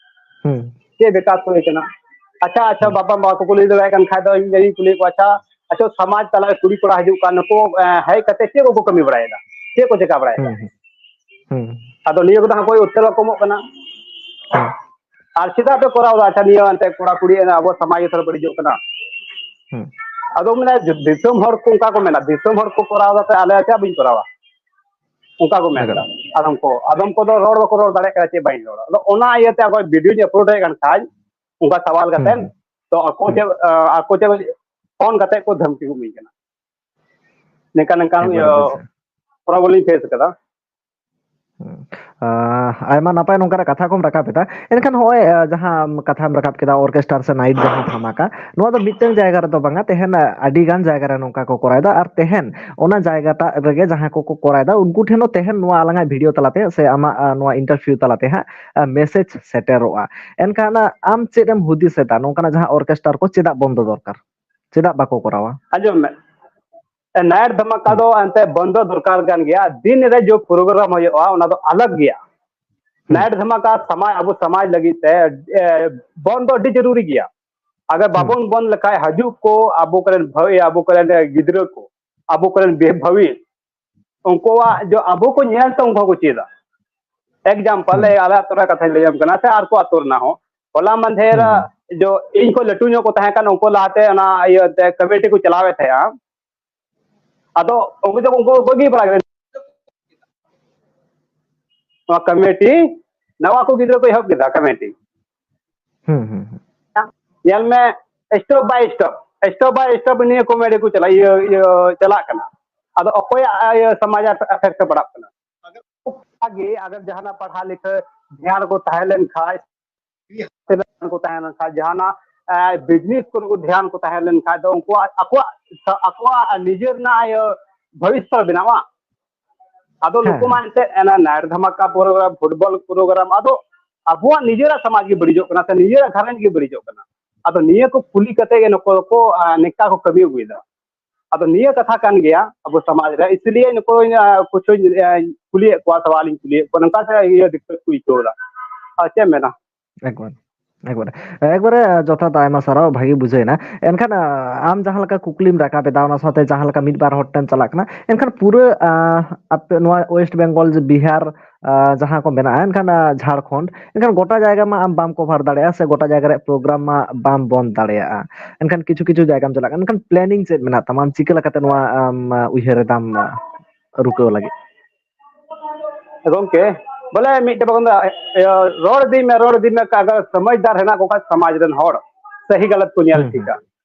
ᱦᱩᱸ᱾ ᱪᱮᱫ ᱵᱮᱠᱟᱨ ᱠᱚ ᱦᱩᱭ ᱠᱟᱱᱟ? ᱟᱪᱪᱷᱟ, ᱟᱪᱪᱷᱟ, ᱦᱩᱸ᱾ ᱵᱟᱵᱟ ᱢᱟ ᱵᱟᱠᱚ ᱠᱩᱞᱤ ᱫᱟᱲᱮᱭᱟᱜ ᱠᱟᱱ ᱠᱷᱟᱡ ᱫᱚ ᱤᱧ ᱜᱮᱧ ᱠᱩᱞᱤᱭᱮᱫ ᱠᱚᱣᱟ, "ᱟᱪᱪᱷᱟ, ᱟᱪᱪᱷᱟ, ᱥᱚᱢᱟᱡᱽ ᱛᱟᱞᱟᱨᱮ ᱠᱩᱲᱤ ᱠᱚᱲᱟ ᱦᱤᱡᱩᱜ ᱠᱟᱱ ᱱᱩᱠᱩ, ᱮ, ᱦᱮᱡ ᱠᱟᱛᱮ ᱪᱮᱫ ᱠᱚᱠᱚ ᱠᱟᱹᱢᱤ ᱵᱟᱲᱟᱭᱮᱫᱟ? ᱪᱮᱫ ᱠᱚ ᱪᱮᱠᱟ ᱵᱟᱲᱟᱭᱮᱫᱟ?" ᱦᱩᱸ, ᱦᱩᱸ᱾ ᱦᱩᱸ᱾ ᱟᱫᱚ ᱱᱤᱭᱟᱹ ᱠᱚᱫᱚ ᱦᱟᱸᱜ ᱚᱠᱚᱭ ᱩᱛᱛᱚᱨ ᱵᱟᱠᱚ ᱮᱢᱚᱜ ᱠᱟᱱᱟ᱾ ᱦᱩᱸ᱾ ᱟᱨ ᱪᱮᱫᱟᱜ ᱯᱮ ᱠᱚᱨᱟᱣ ᱮᱫᱟ? ᱟᱪᱪᱷᱟ, ᱱᱤᱭᱟᱹ ᱮᱱᱛᱮ ᱠᱚᱲᱟ ᱠᱩᱲᱤ ᱮᱱᱟ, ᱟᱵᱚ ᱥᱚᱢᱟᱡᱽ ᱜᱮ ᱛᱷᱚᱲᱟ ᱵᱟᱹᱲᱤᱡᱚᱜ ᱠᱟᱱᱟ᱾ ᱦᱩᱸ᱾ ᱟᱫᱚ ᱢᱮᱱᱟ, ᱫᱤᱥᱚᱢ ᱦᱚᱲ ᱠᱚ ᱚᱱᱠᱟ ᱠᱚ ᱢᱮᱱᱟ, "ᱫᱤᱥᱚᱢ ᱦᱚᱲ ᱠᱚ ᱠᱚᱨᱟᱣ ᱮᱫᱟ, ᱛᱚ ᱟᱞᱮ ᱪᱮᱫᱟᱜ ᱵᱟᱹᱧ ᱠᱚᱨᱟᱣᱟ?" ᱚᱱᱠᱟ ᱠᱚ ᱢᱮᱱ ᱮᱠᱟᱞ᱾ ᱮᱫᱟ᱾ ᱟᱫᱚᱢ ᱠᱚ, ᱟᱫᱚᱢ ᱠᱚᱫᱚ ᱨᱚᱲ ᱵᱟᱠᱚ ᱨᱚᱲ ᱫᱟᱲᱮᱭᱟᱜ ᱠᱟᱱᱟ, ᱪᱮᱫ ᱵᱟᱹᱧ ᱨᱚᱲᱟ᱾ ᱟᱫᱚ ᱚᱱᱟ ᱤᱭᱟᱹᱛᱮ ᱟᱵᱚ ᱵᱷᱤᱰᱤᱭᱳᱧ ᱟᱯᱞᱳᱰ ᱮᱫ ᱠᱟᱱ ᱠᱷᱟᱡ, ᱚᱱᱠᱟ ᱥᱟᱣᱟᱞ ᱦᱩᱸ, ᱠᱟᱛᱮ, ᱦᱩᱸ᱾ ᱛᱚ ᱟᱠᱚ ᱦᱩᱸ᱾ ᱪᱮᱫ, ᱟ, ᱟᱠᱚ ᱪᱮᱫ ᱯᱷᱳᱱ ᱠᱟᱛᱮ ᱠᱚ ᱫᱷᱟᱢᱠᱤ ᱠᱚ ᱤᱢᱟᱹᱧ ᱠᱟᱱᱟ᱾ ᱱᱤᱝᱠᱟ, ᱱᱤᱝᱠᱟ, ᱮᱠᱵᱟᱨᱮ ᱤᱭᱟᱹ, ᱵᱩᱡᱷᱟᱹᱣ᱾ ᱯᱨᱚᱵᱞᱮᱢ ᱤᱧ ᱯᱷᱮᱥ ᱠᱟᱫᱟ᱾ ᱦᱩᱸ᱾ ᱟ, ᱟᱭᱢᱟ ᱱᱟᱯᱟᱭ ᱱᱚᱝᱠᱟᱱᱟᱜ ᱠᱟᱛᱷᱟ ᱠᱚᱢ ᱨᱟᱠᱟᱵ ᱮᱫᱟ᱾ ᱮᱱᱠᱷᱟᱱ ᱱᱚᱜᱼᱚᱭ, ᱟ, ᱡᱟᱦᱟᱸ ᱠᱟᱛᱷᱟᱢ ᱨᱟᱠᱟᱵ ᱠᱮᱫᱟ, ᱚᱨᱠᱮᱥᱴᱟᱨ ᱥᱮ ᱱᱟᱭᱤᱴ ᱡᱟᱦᱟᱸ ᱫᱷᱟᱢᱟᱠᱟ, ᱱᱚᱣᱟ ᱫᱚ ᱢᱤᱫᱴᱟᱝ ᱡᱟᱭᱜᱟ ᱨᱮᱫᱚ ᱵᱟᱝᱟ, ᱛᱮᱦᱮᱧ ᱟᱹᱰᱤ ᱜᱟᱱ ᱡᱟᱭᱜᱟ ᱨᱮ ᱱᱚᱝᱠᱟ ᱠᱚ ᱠᱚᱨᱟᱣ ᱮᱫᱟ᱾ ᱟᱨ ᱛᱮᱦᱮᱧ ᱚᱱᱟ ᱡᱟᱭᱜᱟᱴᱟᱜ ᱨᱮᱜᱮ ᱡᱟᱦᱟᱸ ᱠᱚᱠᱚ ᱠᱚᱨᱟᱣ ᱮᱫᱟ, ᱩᱱᱠᱩ ᱴᱷᱮᱱ ᱦᱚᱸ ᱛᱮᱦᱮᱧ ᱱᱚᱣᱟ ᱟᱞᱟᱝᱟᱜ ᱵᱷᱤᱰᱤᱭᱳ ᱛᱟᱞᱟᱛᱮ ᱥᱮ ᱟᱢᱟᱜ, ᱟ, ᱱᱚᱣᱟ ᱤᱱᱴᱟᱨᱵᱷᱤᱭᱩ ᱛᱟᱞᱟᱛᱮ ᱦᱟᱸᱜ, ᱟ, ᱢᱮᱥᱮᱡᱽ ᱥᱮᱴᱮᱨᱚᱜᱼᱟ᱾ ᱮᱱᱠᱷᱟᱱ, ᱟ, ᱟᱢ ᱪᱮᱫ ᱮᱢ ᱦᱩᱫᱤᱥ ᱮᱫᱟ, ᱱᱚᱝᱠᱟᱱᱟᱜ ᱡᱟᱦᱟᱸ ᱚᱨᱠᱮᱥᱴᱟᱨ ᱠᱚ ᱪᱮᱫᱟᱜ ᱵᱚᱱᱫᱚ ᱫᱚᱨᱠᱟᱨ? ᱪᱮᱫᱟᱜ ᱵᱟᱠᱚ ᱠᱚᱨᱟᱣᱟ? ᱟᱸᱡᱚᱢ ᱢᱮ, ᱱᱟᱭᱤᱴ ᱫᱷᱟᱢᱟᱠᱟ ᱦᱩᱸ᱾ ᱫᱚ ᱮᱱᱛᱮ ᱵᱚᱱᱫᱚ ᱫᱚᱨᱠᱟᱨ ᱠᱟᱱ ᱜᱮᱭᱟ᱾ ᱫᱤᱱ ᱨᱮ ᱡᱚ ᱯᱨᱳᱜᱨᱟᱢ ᱦᱩᱭᱩᱜᱼᱟ, ᱚᱱᱟ ᱫᱚ ᱟᱞᱟᱜᱽ ᱜᱮᱭᱟ᱾ ᱦᱩᱸ᱾ ᱱᱟᱭᱤᱴ ᱫᱷᱟᱢᱟᱠᱟ ᱥᱚᱢᱟᱡᱽ, ᱟᱵᱚ ᱥᱚᱢᱟᱡᱽ ᱞᱟᱹᱜᱤᱫ ᱛᱮ, ᱮ, ᱵᱚᱱᱫᱚ ᱟᱹᱰᱤ ᱡᱟᱹᱨᱩᱨᱤ ᱜᱮᱭᱟ᱾ ᱟᱜᱟᱨ ᱵᱟᱵᱚᱱ ᱵᱚᱱ ᱞᱮᱠᱷᱟᱡ, ᱦᱤᱡᱩᱜ ᱠᱚ ᱟᱵᱚ ᱠᱚᱨᱮᱱ ᱵᱷᱟᱹᱭ, ᱟᱵᱚ ᱠᱚᱨᱮᱱ ᱜᱤᱫᱽᱨᱟᱹ ᱠᱚ, ᱟᱵᱚ ᱠᱚᱨᱮᱱ ᱵᱮ-, ᱵᱷᱟᱹᱣᱤ, ᱩᱱᱠᱩᱣᱟᱜ ᱡᱚ ᱟᱵᱚ ᱠᱚ ᱧᱮᱞ ᱛᱮ ᱩᱱᱠᱩ ᱦᱚᱸᱠᱚ ᱪᱮᱫᱟ᱾ Example, ᱦᱩᱸ᱾ ᱟᱞᱮ ᱟᱹᱛᱩ ᱨᱮᱱᱟᱜ ᱠᱟᱛᱷᱟᱧ ᱞᱟᱹᱭᱟᱢ ᱠᱟᱱᱟ, ᱥᱮ ᱟᱨ ᱠᱚ ᱟᱹᱛᱩ ᱨᱮᱱᱟᱜ ᱦᱚᱸ᱾ ᱦᱚᱞᱟ ᱢᱟᱫᱷᱮᱨ ᱦᱩᱸ, ᱦᱩᱸ᱾ ᱡᱚ ᱤᱧ ᱠᱷᱚᱱ ᱞᱟᱹᱴᱩ ᱧᱚᱜ ᱠᱚ ᱛᱟᱦᱮᱸ ᱠᱟᱱ, ᱩᱱᱠᱩ ᱞᱟᱦᱟᱛᱮ ᱚᱱᱟ ᱤᱭᱟᱹ ᱛᱮ ᱠᱚᱢᱤᱴᱤ ᱠᱚ ᱪᱟᱞᱟᱣᱮᱫ ᱛᱟᱦᱮᱸᱜᱼᱟ᱾ ᱟᱫᱚ ᱩᱱᱠᱩ ᱫᱚ ᱩᱱᱠᱩ ᱵᱟᱹᱜᱤ ᱵᱟᱲᱟ ᱠᱮᱫᱟ᱾ ᱱᱚᱣᱟ ᱠᱚᱢᱤᱴᱤ, ᱱᱟᱣᱟ ᱠᱚ ᱜᱤᱫᱽᱨᱟᱹ ᱠᱚ ᱮᱦᱚᱵ ᱠᱮᱫᱟ ᱠᱚᱢᱤᱴᱤ᱾ ᱦᱩᱸ, ᱦᱩᱸ, ᱦᱩᱸ᱾ ᱧᱮᱞ ᱢᱮ, step by step, step by step ᱱᱤᱭᱟᱹ ᱠᱚᱢᱤᱴᱤ ᱠᱚ ᱪᱟᱞᱟᱜ, ᱤᱭᱟᱹ, ᱤᱭᱟᱹ, ᱪᱟᱞᱟᱜ ᱠᱟᱱᱟ᱾ ᱟᱫᱚ ᱚᱠᱚᱭᱟᱜ, ᱤᱭᱟᱹ, ᱥᱚᱢᱟᱡᱽ ᱟᱜ effect ᱯᱟᱲᱟᱜ ᱠᱟᱱᱟ? ᱟᱜᱮ, ᱟᱜᱟᱨ ᱡᱟᱦᱟᱱᱟᱜ ᱯᱟᱲᱦᱟᱣ ᱞᱤᱠᱷᱟᱹ ᱫᱷᱮᱭᱟᱱ ᱠᱚ ᱛᱟᱦᱮᱸ ᱞᱮᱱ ᱠᱷᱟᱡ, ᱠᱚ ᱛᱟᱦᱮᱸ ᱞᱮᱱ ᱠᱷᱟᱡ, ᱡᱟᱦᱟᱱᱟᱜ, ᱮ, business ᱠᱚᱨᱮ ᱠᱚ ᱫᱷᱮᱭᱟᱱ ᱠᱚ ᱛᱟᱦᱮᱸ ᱞᱮᱱ ᱠᱷᱟᱡ ᱫᱚ ᱩᱱᱠᱩᱣᱟᱜ ᱟᱠᱚᱣᱟᱜ, ᱟᱠᱚᱣᱟᱜ ᱱᱤᱡᱮᱨ ᱨᱮᱱᱟᱜ, ᱤᱭᱟᱹ, ᱵᱷᱚᱵᱤᱥᱥᱚᱛ ᱵᱮᱱᱟᱣᱟ᱾ ᱟᱫᱚ ᱦᱮᱸ, ᱱᱩᱠᱩ ᱢᱟ ᱦᱮᱸ᱾ ᱮᱱᱛᱮᱫ ᱚᱱᱟ night ᱫᱷᱟᱢᱟᱠᱟ program, football program, ᱟᱫᱚ ᱟᱵᱚᱣᱟᱜ ᱱᱤᱡᱮᱨᱟᱜ ᱥᱚᱢᱟᱡᱽ ᱜᱮ ᱵᱟᱹᱲᱤᱡᱚᱜ ᱠᱟᱱᱟ ᱥᱮ ᱱᱤᱡᱮᱨᱟᱜ ᱜᱷᱟᱨᱚᱸᱡᱽ ᱜᱮ ᱵᱟᱹᱲᱤᱡᱚᱜ ᱠᱟᱱᱟ᱾ ᱟᱫᱚ ᱱᱤᱭᱟᱹ ᱠᱚ ᱠᱩᱞᱤ ᱠᱟᱛᱮ ᱜᱮ ᱱᱩᱠᱩ ᱠᱚ, ᱟ, ᱱᱤᱝᱠᱟ ᱠᱚ ᱠᱟᱹᱢᱤ ᱟᱹᱜᱩᱭᱮᱫᱟ᱾ ᱟᱫᱚ ᱱᱤᱭᱟᱹ ᱠᱟᱛᱷᱟ ᱠᱟᱱ ᱜᱮᱭᱟ ᱟᱵᱚ ᱥᱚᱢᱟᱡᱽ ᱨᱮ, ᱤᱥᱞᱤᱭᱮ ᱱᱩᱠᱩ, ᱟ, ᱠᱩᱪᱷᱩᱧ, ᱟ, ᱠᱩᱞᱤᱭᱮᱫ ᱠᱚᱣᱟ, ᱥᱟᱣᱟᱞᱤᱧ ᱠᱩᱞᱤᱭᱮᱫ ᱠᱚᱣᱟ, ᱱᱚᱝᱠᱟ ᱛᱮ ᱤᱭᱟᱹ ᱫᱤᱠᱠᱟᱛ ᱠᱚ ᱟᱹᱭᱠᱟᱹᱣ ᱮᱫᱟ᱾ ᱟᱨ ᱪᱮᱫ ᱮᱢ ᱢᱮᱱᱟ? ᱮᱠᱵᱟᱨ, ᱮᱠᱵᱟᱨ, ᱮᱠᱵᱟᱨᱮ ᱡᱚᱛᱷᱟᱛ, ᱟᱭᱢᱟ ᱥᱟᱨᱦᱟᱣ, ᱵᱷᱟᱜᱮ ᱵᱩᱡᱷᱟᱹᱣ ᱮᱱᱟ᱾ ᱮᱱᱠᱷᱟᱱ, ᱟ, ᱟᱢ ᱡᱟᱦᱟᱸ ᱞᱮᱠᱟ ᱠᱩᱠᱞᱤᱢ ᱨᱟᱠᱟᱵ ᱮᱫᱟ, ᱚᱱᱟ ᱥᱟᱶᱛᱮ ᱡᱟᱦᱟᱸ ᱞᱮᱠᱟ ᱢᱤᱫ ᱵᱟᱨ ᱦᱚᱲ ᱴᱷᱮᱱ ᱪᱟᱞᱟᱜ ᱠᱟᱱᱟ, ᱮᱱᱠᱷᱟᱱ ᱯᱩᱨᱟᱹ, ᱟ, ᱟᱯᱮ ᱱᱚᱣᱟ West Bengal, ᱡᱮ ᱵᱤᱦᱟᱨ, ᱟ, ᱡᱟᱦᱟᱸ ᱠᱚ ᱢᱮᱱᱟᱜᱼᱟ, ᱮᱱᱠᱷᱟᱱ, ᱟ, ᱡᱷᱟᱲᱠᱷᱚᱸᱰ, ᱮᱱᱠᱷᱟᱱ ᱜᱚᱴᱟ ᱡᱟᱭᱜᱟ ᱢᱟ ᱟᱢ ᱵᱟᱢ cover ᱫᱟᱲᱮᱭᱟᱜᱼᱟ, ᱥᱮ ᱜᱚᱴᱟ ᱡᱟᱭᱜᱟ ᱨᱮᱭᱟᱜ program ᱢᱟ ᱵᱟᱢ ᱵᱚᱱᱫ ᱫᱟᱲᱮᱭᱟᱜᱼᱟ᱾ ᱮᱱᱠᱷᱟᱱ ᱠᱤᱪᱷᱩ ᱠᱤᱪᱷᱩ ᱡᱟᱭᱜᱟᱢ ᱪᱟᱞᱟᱜ ᱠᱟᱱᱟ, ᱮᱱᱠᱷᱟᱱ planning ᱪᱮᱫ ᱢᱮᱱᱟᱜ ᱛᱟᱢᱟ? ᱟᱢ ᱪᱤᱠᱟᱹ ᱞᱮᱠᱟᱛᱮ ᱱᱚᱣᱟ ᱟᱢ, ᱟ, ᱩᱭᱦᱟᱹᱨ ᱮᱫᱟᱢ, ᱟ, ᱨᱩᱠᱟᱹᱣ ᱞᱟᱹᱜᱤᱫ? ᱜᱚᱝᱠᱮ, ᱵᱚᱞᱮ ᱢᱤᱫᱴᱮᱡ ᱵᱟᱠᱚ ᱢᱮᱱᱫᱟ, ᱤᱭᱟᱹ, ᱨᱚᱲ ᱤᱫᱤ ᱢᱮ, ᱨᱚᱲ ᱤᱫᱤ ᱢᱮ, ᱟᱜᱟᱨ ᱥᱚᱢᱟᱡᱽᱫᱟᱨ ᱦᱮᱱᱟᱜ ᱠᱚ ᱠᱷᱟᱡ ᱥᱚᱢᱟᱡᱽ ᱨᱮᱱ ᱦᱚᱲ ᱥᱟᱹᱦᱤ ᱜᱟᱞᱟᱛ ᱠᱚ ᱧᱮᱞ ᱦᱩᱸ, ᱦᱩᱸ᱾ ᱴᱷᱤᱠᱟ᱾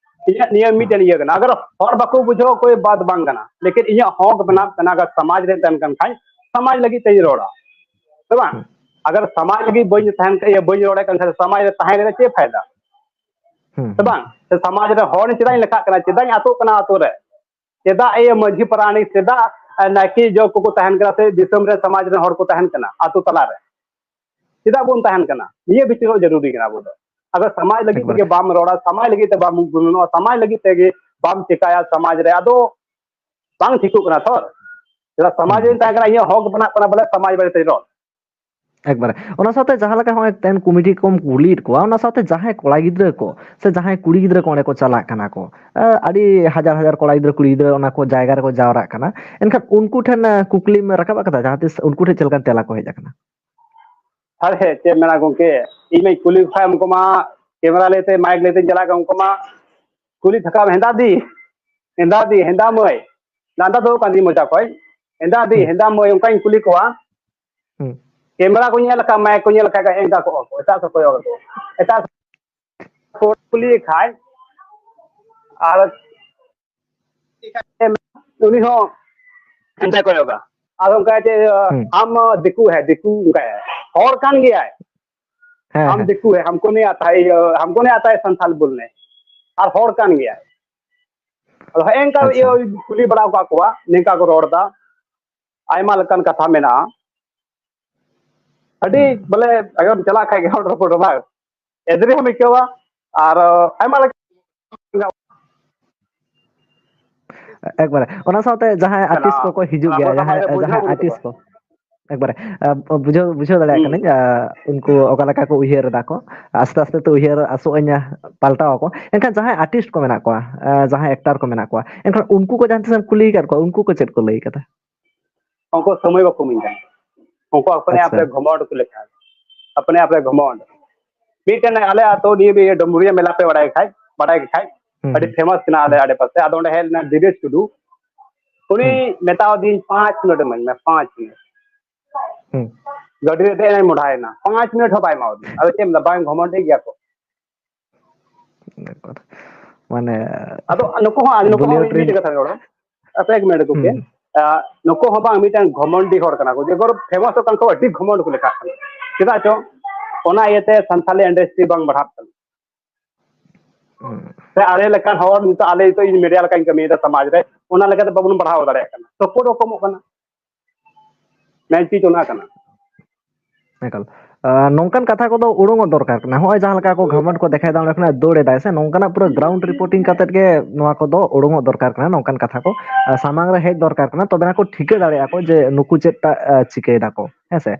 ᱤᱧᱟᱹᱜ ᱱᱤᱭᱟᱹ ᱦᱩᱸ᱾ ᱢᱤᱫᱴᱮᱱ ᱤᱭᱟᱹ ᱠᱟᱱᱟ, ᱟᱜᱟᱨ ᱦᱚᱲ ᱵᱟᱠᱚ ᱵᱩᱡᱷᱟᱹᱣᱟ, ᱠᱳᱭ ᱵᱟᱛ ᱵᱟᱝ ᱠᱟᱱᱟ, ᱞᱮᱠᱤᱱ ᱤᱧᱟᱹᱜ ᱦᱚᱠ ᱦᱩᱸ᱾ ᱵᱮᱱᱟᱣ ᱠᱟᱱᱟ, ᱟᱜᱟᱨ ᱥᱚᱢᱟᱡᱽ ᱨᱮ ᱛᱟᱦᱮᱱ ᱠᱟᱱ ᱠᱷᱟᱡ ᱥᱚᱢᱟᱡᱽ ᱞᱟᱹᱜᱤᱫ ᱛᱮᱧ ᱨᱚᱲᱟ, ᱥᱮ ᱵᱟᱝ? ᱦᱩᱸ᱾ ᱟᱜᱟᱨ ᱥᱚᱢᱟᱡᱽ ᱞᱟᱹᱜᱤᱫ ᱵᱟᱹᱧ ᱛᱟᱦᱮᱱ ᱠᱷᱟᱡ, ᱤᱭᱟᱹ, ᱵᱟᱹᱧ ᱨᱚᱲᱮᱫ ᱠᱟᱱ ᱠᱷᱟᱡ ᱥᱚᱢᱟᱡᱽ ᱨᱮ ᱛᱟᱦᱮᱸ ᱨᱮ ᱪᱮᱫ ᱯᱷᱟᱭᱫᱟ? ᱦᱩᱸ, ᱥᱮ ᱦᱩᱸ, ᱵᱟᱝ? ᱦᱩᱸ᱾ ᱥᱮ ᱥᱚᱢᱟᱡᱽ ᱨᱮ ᱦᱚᱲ ᱪᱮᱫᱟᱜ ᱤᱧ ᱞᱮᱠᱷᱟᱜ ᱠᱟᱱᱟ? ᱪᱮᱫᱟᱜ ᱤᱧ ᱟᱹᱛᱩᱜ ᱠᱟᱱᱟ ᱟᱹᱛᱩ ᱨᱮ? ᱪᱮᱫᱟᱜ ᱤᱭᱟᱹ ᱢᱟᱹᱡᱷᱤ ᱯᱟᱨᱟᱱᱤᱠ, ᱪᱮᱫᱟᱜ, ᱮ, ᱱᱟᱭᱠᱮ ᱡᱚᱜᱽ ᱠᱚᱠᱚ ᱛᱟᱦᱮᱱ ᱠᱟᱱᱟ ᱥᱮ ᱫᱤᱥᱚᱢ ᱨᱮ ᱥᱚᱢᱟᱡᱽ ᱨᱮᱱ ᱦᱚᱲ ᱠᱚ ᱛᱟᱦᱮᱱ ᱠᱟᱱᱟ ᱟᱹᱛᱩ ᱛᱟᱞᱟ ᱨᱮ? ᱪᱮᱫᱟᱜ ᱵᱚᱱ ᱛᱟᱦᱮᱱ ᱠᱟᱱᱟ? ᱱᱤᱭᱟᱹ ᱵᱤᱪᱟᱹᱨᱚᱜ ᱡᱟᱹᱨᱩᱨᱤ ᱠᱟᱱᱟ ᱟᱵᱚ ᱫᱚ᱾ ᱟᱫᱚ ᱥᱚᱢᱟᱡᱽ ᱞᱟᱹᱜᱤᱫ ᱮᱠᱵᱟᱨᱮ᱾ ᱛᱮᱜᱮ ᱵᱟᱢ ᱨᱚᱲᱟ, ᱥᱚᱢᱟᱡᱽ ᱞᱟᱹᱜᱤᱫ ᱛᱮ ᱵᱟᱢ ᱜᱩᱱᱟᱹᱱᱚᱜᱼᱟ, ᱥᱚᱢᱟᱡᱽ ᱞᱟᱹᱜᱤᱫ ᱛᱮᱜᱮ ᱵᱟᱢ ᱪᱮᱠᱟᱭᱟ ᱥᱚᱢᱟᱡᱽ ᱨᱮ, ᱟᱫᱚ ᱵᱟᱝ ᱴᱷᱤᱠᱚᱜ ᱠᱟᱱᱟ ᱛᱚ᱾ ᱪᱮᱫᱟᱜ ᱥᱚᱢᱟᱡᱽ ᱦᱩᱸ, ᱨᱮᱧ ᱦᱩᱸ᱾ ᱛᱟᱦᱮᱸ ᱠᱟᱱᱟ, ᱤᱧᱟᱹᱜ ᱦᱚᱠ ᱵᱮᱱᱟᱜ ᱠᱟᱱᱟ, ᱵᱚᱞᱮ ᱥᱚᱢᱟᱡᱽ ᱵᱟᱨᱮ ᱛᱮᱧ ᱨᱚᱲ᱾ ᱮᱠᱵᱟᱨᱮ᱾ ᱚᱱᱟ ᱥᱟᱶᱛᱮ ᱡᱟᱦᱟᱸ ᱞᱮᱠᱟ ᱦᱚᱸᱜᱼᱚᱭ ᱛᱮᱦᱮᱧ ᱠᱚᱢᱤᱴᱤ ᱠᱚᱢ ᱠᱩᱞᱤᱭᱮᱫ ᱠᱚᱣᱟ, ᱚᱱᱟ ᱥᱟᱶᱛᱮ ᱡᱟᱦᱟᱸᱭ ᱠᱚᱲᱟ ᱜᱤᱫᱽᱨᱟᱹ ᱠᱚ ᱥᱮ ᱡᱟᱦᱟᱸᱭ ᱠᱩᱲᱤ ᱜᱤᱫᱽᱨᱟᱹ ᱠᱚ ᱚᱸᱰᱮ ᱠᱚ ᱪᱟᱞᱟᱜ ᱠᱟᱱᱟ ᱠᱚ, ᱮ, ᱟᱹᱰᱤ ᱦᱟᱡᱟᱨ ᱦᱟᱡᱟᱨ ᱠᱚᱲᱟ ᱜᱤᱫᱽᱨᱟᱹ ᱠᱩᱲᱤ ᱜᱤᱫᱽᱨᱟᱹ ᱚᱱᱟ ᱠᱚ ᱡᱟᱭᱜᱟ ᱨᱮᱠᱚ ᱡᱟᱣᱨᱟᱜ ᱠᱟᱱᱟ, ᱮᱱᱠᱷᱟᱱ ᱩᱱᱠᱩ ᱴᱷᱮᱱ, ᱮ, ᱠᱩᱠᱞᱤᱢ ᱨᱟᱠᱟᱵ ᱟᱠᱟᱫᱟ ᱡᱟᱦᱟᱸ ᱛᱤᱥ ᱩᱱᱠᱩ ᱴᱷᱮᱱ ᱪᱮᱫ ᱞᱮᱠᱟᱱ ᱛᱮᱞᱟ ᱠᱚ ᱦᱮᱡ ᱟᱠᱟᱱᱟ? ᱟᱨ ᱦᱮᱸ, ᱪᱮᱫ ᱢᱮᱱᱟ ᱜᱚᱝᱠᱮ, ᱤᱧ ᱢᱟᱧ ᱠᱩᱞᱤ ᱠᱚ ᱠᱷᱟᱡ ᱩᱱᱠᱩ ᱢᱟ ᱠᱮᱢᱮᱨᱟ ᱞᱟᱹᱭᱛᱮ, ᱢᱟᱭᱤᱠ ᱞᱟᱹᱭᱛᱮᱧ ᱪᱟᱞᱟᱜ ᱠᱟᱱᱟ, ᱩᱱᱠᱩ ᱢᱟ ᱠᱩᱞᱤ ᱛᱷᱟᱠᱟᱣ, ᱦᱮᱸᱫᱟ ᱫᱤ, ᱦᱮᱸᱫᱟ ᱫᱤ, ᱦᱮᱸᱫᱟ ᱢᱟᱹᱭ, ᱞᱟᱸᱫᱟ ᱫᱚ ᱠᱟᱱ ᱛᱤᱧ ᱢᱚᱪᱟ ᱠᱷᱚᱡ, ᱦᱮᱸᱫᱟ ᱫᱤ, ᱦᱩᱸ᱾ ᱦᱮᱸᱫᱟ ᱢᱟᱹᱭ, ᱚᱱᱠᱟᱧ ᱠᱩᱞᱤ ᱠᱚᱣᱟ᱾ ᱦᱩᱸ᱾ ᱠᱮᱢᱮᱨᱟ ᱠᱚ ᱧᱮᱞ ᱟᱠᱟᱫ, ᱢᱟᱭᱤᱠ ᱠᱚ ᱧᱮᱞ ᱟᱠᱟᱫ, ᱮᱸᱜᱟ ᱠᱚᱜᱼᱟ ᱠᱚ, ᱮᱴᱟᱜ ᱥᱮᱫ ᱠᱚᱭᱚᱜ ᱟᱠᱚ, ᱮᱴᱟᱜ ᱥᱮᱫ ᱠᱚ ᱠᱩᱞᱤᱭᱮ ᱠᱷᱟᱡ, ᱟᱨ ᱩᱱᱤ ᱦᱚᱸ ᱚᱱᱛᱮ ᱠᱚᱭᱚᱜᱟ᱾ ᱟᱫᱚ ᱚᱱᱠᱟ ᱪᱮ, ᱦᱩᱸ᱾ ᱟᱢ ᱫᱤᱠᱩ ᱦᱮ, ᱫᱤᱠᱩ ᱚᱱᱠᱟ ᱦᱚᱲ ᱠᱟᱱ ᱜᱮᱭᱟᱭ᱾ ᱦᱮᱸ, ᱟᱢ ᱦᱮᱸ᱾ ᱫᱤᱠᱩ ᱦᱮ, हमको नहीं आता है, ये हमको नहीं आता है संथाल बोलने। ᱟᱨ ᱦᱚᱲ ᱠᱟᱱ ᱜᱮᱭᱟᱭ᱾ ᱟᱫᱚ ᱦᱮᱸ ᱚᱱᱠᱟ ᱟᱪᱪᱷᱟ᱾ ᱤᱭᱟᱹ ᱠᱩᱞᱤ ᱵᱟᱲᱟ ᱟᱠᱟᱫ ᱠᱚᱣᱟ, ᱱᱤᱝᱠᱟ ᱠᱚ ᱨᱚᱲ ᱮᱫᱟ, ᱟᱭᱢᱟ ᱞᱮᱠᱟᱱ ᱠᱟᱛᱷᱟ ᱢᱮᱱᱟᱜᱼᱟ᱾ ᱟᱹᱰᱤ ᱦᱩᱸ᱾ ᱵᱚᱞᱮ ᱟᱜᱟᱨ ᱪᱟᱞᱟᱜ ᱠᱷᱟᱡ ᱜᱮ ᱦᱚᱲ ᱨᱚᱯᱚᱲ ᱨᱚᱵᱟᱜ, ᱮᱫᱽᱨᱮ ᱦᱚᱸᱢ ᱟᱹᱭᱠᱟᱹᱣᱟ᱾ ᱟᱨ ᱟᱭᱢᱟ ᱞᱮᱠᱟᱱ ᱮᱠᱵᱟᱨᱮ᱾ ᱚᱱᱟ ᱥᱟᱶᱛᱮ ᱡᱟᱦᱟᱸᱭ ᱠᱟᱱᱟ᱾ ᱟᱨᱴᱤᱥᱴ ᱠᱚᱠᱚ ᱦᱤᱡᱩᱜ ᱟᱵᱚ ᱜᱮᱭᱟ, ᱥᱚᱢᱟᱡᱽ ᱡᱟᱦᱟᱸᱭ, ᱨᱮ ᱵᱩᱡᱷᱟᱹᱣ ᱡᱟᱦᱟᱸᱭ ᱵᱟᱹᱱᱩᱜ ᱟᱨᱴᱤᱥᱴ ᱛᱟᱠᱚᱣᱟ᱾ ᱠᱚ, ᱮᱠᱵᱟᱨᱮ, ᱟ, ᱵᱩᱡᱷᱟᱹᱣ, ᱵᱩᱡᱷᱟᱹᱣ ᱫᱟᱲᱮᱭᱟᱜ ᱦᱩᱸ᱾ ᱠᱟᱹᱱᱟᱹᱧ, ᱟ, ᱩᱱᱠᱩ ᱚᱠᱟ ᱞᱮᱠᱟ ᱠᱚ ᱩᱭᱦᱟᱹᱨ ᱮᱫᱟ ᱠᱚ, ᱟᱥᱛᱮ ᱟᱥᱛᱮ ᱛᱮ ᱩᱭᱦᱟᱹᱨ ᱟᱥᱚᱜ ᱟᱹᱧ, ᱟ, ᱯᱟᱞᱴᱟᱣ ᱟᱠᱚ᱾ ᱮᱱᱠᱷᱟᱱ ᱡᱟᱦᱟᱸᱭ ᱟᱨᱴᱤᱥᱴ ᱠᱚ ᱢᱮᱱᱟᱜ ᱠᱚᱣᱟ, ᱟ, ᱡᱟᱦᱟᱸᱭ ᱮᱠᱴᱟᱨ ᱠᱚ ᱢᱮᱱᱟᱜ ᱠᱚᱣᱟ, ᱮᱱᱠᱷᱟᱱ ᱩᱱᱠᱩ ᱠᱚ ᱡᱟᱦᱟᱸ ᱛᱤᱥᱮᱢ ᱠᱩᱞᱤ ᱟᱠᱟᱫ ᱠᱚᱣᱟ, ᱩᱱᱠᱩ ᱠᱚ ᱪᱮᱫ ᱠᱚ ᱞᱟᱹᱭ ᱟᱠᱟᱫᱟ? ᱩᱱᱠᱩ ᱥᱚᱢᱚᱭ ᱵᱟᱠᱚ ᱤᱢᱟᱹᱧ ᱠᱟᱱᱟ᱾ ᱩᱱᱠᱩ ᱟᱯᱱᱮ ᱟᱯ ᱟᱪᱪᱷᱟ᱾ ᱨᱮ ᱜᱷᱚᱢᱚᱸᱰ ᱠᱚ ᱞᱮᱠᱷᱟ, ᱟᱯᱱᱮ ᱟᱯ ᱨᱮ ᱜᱷᱚᱢᱚᱸᱰ᱾ ᱢᱤᱫᱴᱮᱱ ᱟᱞᱮ ᱟᱹᱛᱩ ᱱᱤᱭᱟᱹ ᱰᱩᱢᱩᱨᱤᱭᱟᱹ ᱢᱮᱞᱟ ᱯᱮ ᱵᱟᱲᱟᱭ ᱠᱷᱟᱡ, ᱵᱟᱲᱟᱭ ᱜᱮ ᱠᱷᱟᱡ, ᱦᱩᱸ, ᱟᱹᱰᱤ ᱦᱩᱸ᱾ ᱯᱷᱮᱢᱟᱥ ᱠᱟᱱᱟ ᱟᱞᱮ ᱦᱩᱸ᱾ ᱟᱰᱮ ᱯᱟᱥᱮ᱾ ᱟᱫᱚ ᱚᱸᱰᱮ ᱦᱮᱡ ᱞᱮᱱᱟ ᱫᱤᱵᱮᱥ ᱴᱩᱰᱩ, ᱩᱱᱤ ᱦᱩᱸ᱾ ᱢᱮᱛᱟᱣ ᱫᱤᱧ, "ᱯᱟᱸᱪ ᱢᱤᱱᱤᱴ ᱤᱢᱟᱹᱧ ᱢᱮ, ᱯᱟᱸᱪ ᱢᱤᱱᱤᱴ᱾" ᱦᱩᱸ᱾ ᱜᱟᱹᱰᱤ ᱨᱮ ᱫᱮᱡ ᱮᱱᱟᱭ, ᱢᱚᱰᱷᱟᱭᱮᱱᱟ, ᱯᱟᱸᱪ ᱢᱤᱱᱤᱴ ᱦᱚᱸ ᱵᱟᱭ ᱮᱢᱟᱣᱫᱤᱧ᱾ ᱟᱫᱚ ᱪᱮᱫ ᱮᱢ ᱢᱮᱱᱫᱟ, ᱵᱟᱝ ᱜᱷᱚᱢᱚᱸᱰᱤ ᱜᱮᱭᱟ ᱠᱚ᱾ ᱮᱠᱵᱟᱨ᱾ ᱢᱟᱱᱮ, ᱟᱫᱚ ᱱᱩᱠᱩ ᱦᱚᱸ, ᱱᱩᱠᱩ ᱦᱚᱸ ᱵᱚᱞᱤᱣᱩᱰ ᱨᱮᱱ ᱢᱤᱫᱴᱮᱡ ᱠᱟᱛᱷᱟ ᱨᱚᱲᱟ, ᱟᱯᱮ ᱮᱠ ᱢᱤᱱᱤᱴ ᱦᱩᱸ, ᱜᱚᱢᱠᱮ, ᱦᱩᱸ᱾ ᱟᱸ, ᱱᱩᱠᱩ ᱦᱚᱸ ᱵᱟᱝ ᱢᱤᱫᱴᱟᱝ ᱜᱷᱚᱢᱚᱸᱰᱤ ᱦᱚᱲ ᱠᱟᱱᱟ ᱠᱚ, ᱡᱮ ᱵᱚᱨ ᱯᱷᱮᱢᱟᱥᱚᱜ ᱠᱟᱱ ᱠᱷᱟᱡ ᱟᱹᱰᱤ ᱜᱷᱚᱢᱚᱸᱰ ᱠᱚ ᱞᱮᱠᱷᱟᱜ ᱠᱟᱱᱟ᱾ ᱪᱮᱫᱟᱜ ᱪᱚ ᱚᱱᱟ ᱤᱭᱟᱹᱛᱮ ᱥᱟᱱᱛᱟᱞᱤ ᱤᱱᱰᱟᱥᱴᱨᱤ ᱵᱟᱝ ᱵᱟᱲᱦᱟᱜ ᱠᱟᱱᱟ᱾ ᱦᱩᱸ᱾ ᱥᱮ ᱟᱞᱮ ᱞᱮᱠᱟᱱ ᱦᱚᱲ ᱱᱤᱛᱚᱜ, ᱟᱞᱮ ᱱᱤᱛᱚᱜ ᱤᱧ ᱢᱤᱰᱤᱭᱟ ᱞᱮᱠᱟᱧ ᱠᱟᱹᱢᱤᱭᱮᱫᱟ ᱥᱚᱢᱟᱡᱽ ᱨᱮ, ᱚᱱᱟ ᱞᱮᱠᱟᱛᱮ ᱵᱟᱵᱚᱱ ᱵᱟᱲᱦᱟᱣ ᱫᱟᱲᱮᱭᱟᱜ ᱠᱟᱱᱟ, ᱥᱟᱯᱳᱨᱴ ᱦᱚᱸ ᱠᱚᱢᱚᱜ ᱠᱟᱱᱟ᱾ ᱢᱮᱱ ᱪᱤᱡᱽ ᱚᱱᱟ ᱠᱟᱱᱟ᱾ ᱮᱠᱟᱞ᱾ ᱟ, ᱱᱚᱝᱠᱟᱱ ᱠᱟᱛᱷᱟ ᱠᱚᱫᱚ ᱩᱰᱩᱝᱚᱜ ᱫᱚᱨᱠᱟᱨ ᱠᱟᱱᱟ᱾ ᱦᱚᱸᱜᱼᱚᱭ ᱡᱟᱦᱟᱸ ᱞᱮᱠᱟ ᱠᱚ ᱜᱷᱟᱢᱚᱸᱰ ᱠᱚ ᱫᱮᱠᱷᱟᱭᱮᱫᱟ, ᱚᱸᱰᱮ ᱠᱷᱚᱱᱟᱜ ᱫᱟᱹᱲ ᱮᱫᱟᱭ ᱥᱮ, ᱱᱚᱝᱠᱟᱱᱟᱜ ᱯᱩᱨᱟᱹ ᱜᱨᱟᱣᱩᱱᱰ ᱨᱤᱯᱳᱨᱴᱤᱝ ᱠᱟᱛᱮᱫ ᱜᱮ ᱱᱚᱣᱟ ᱠᱚᱫᱚ ᱩᱰᱩᱝᱚᱜ ᱫᱚᱨᱠᱟᱨ ᱠᱟᱱᱟ᱾ ᱱᱚᱝᱠᱟᱱ ᱠᱟᱛᱷᱟ ᱠᱚ, ᱟ, ᱥᱟᱢᱟᱝ ᱨᱮ ᱦᱮᱡ ᱫᱚᱨᱠᱟᱨ ᱠᱟᱱᱟ, ᱛᱚᱵᱮ ᱱᱟ ᱠᱚ ᱴᱷᱤᱠᱟᱹ ᱫᱟᱲᱮᱭᱟᱜᱼᱟ ᱠᱚ ᱡᱮ ᱱᱩᱠᱩ ᱪᱮᱫᱴᱟᱜ, ᱟ, ᱪᱤᱠᱟᱹᱭ ᱫᱟᱠᱚ, ᱦᱮᱸ ᱥᱮ?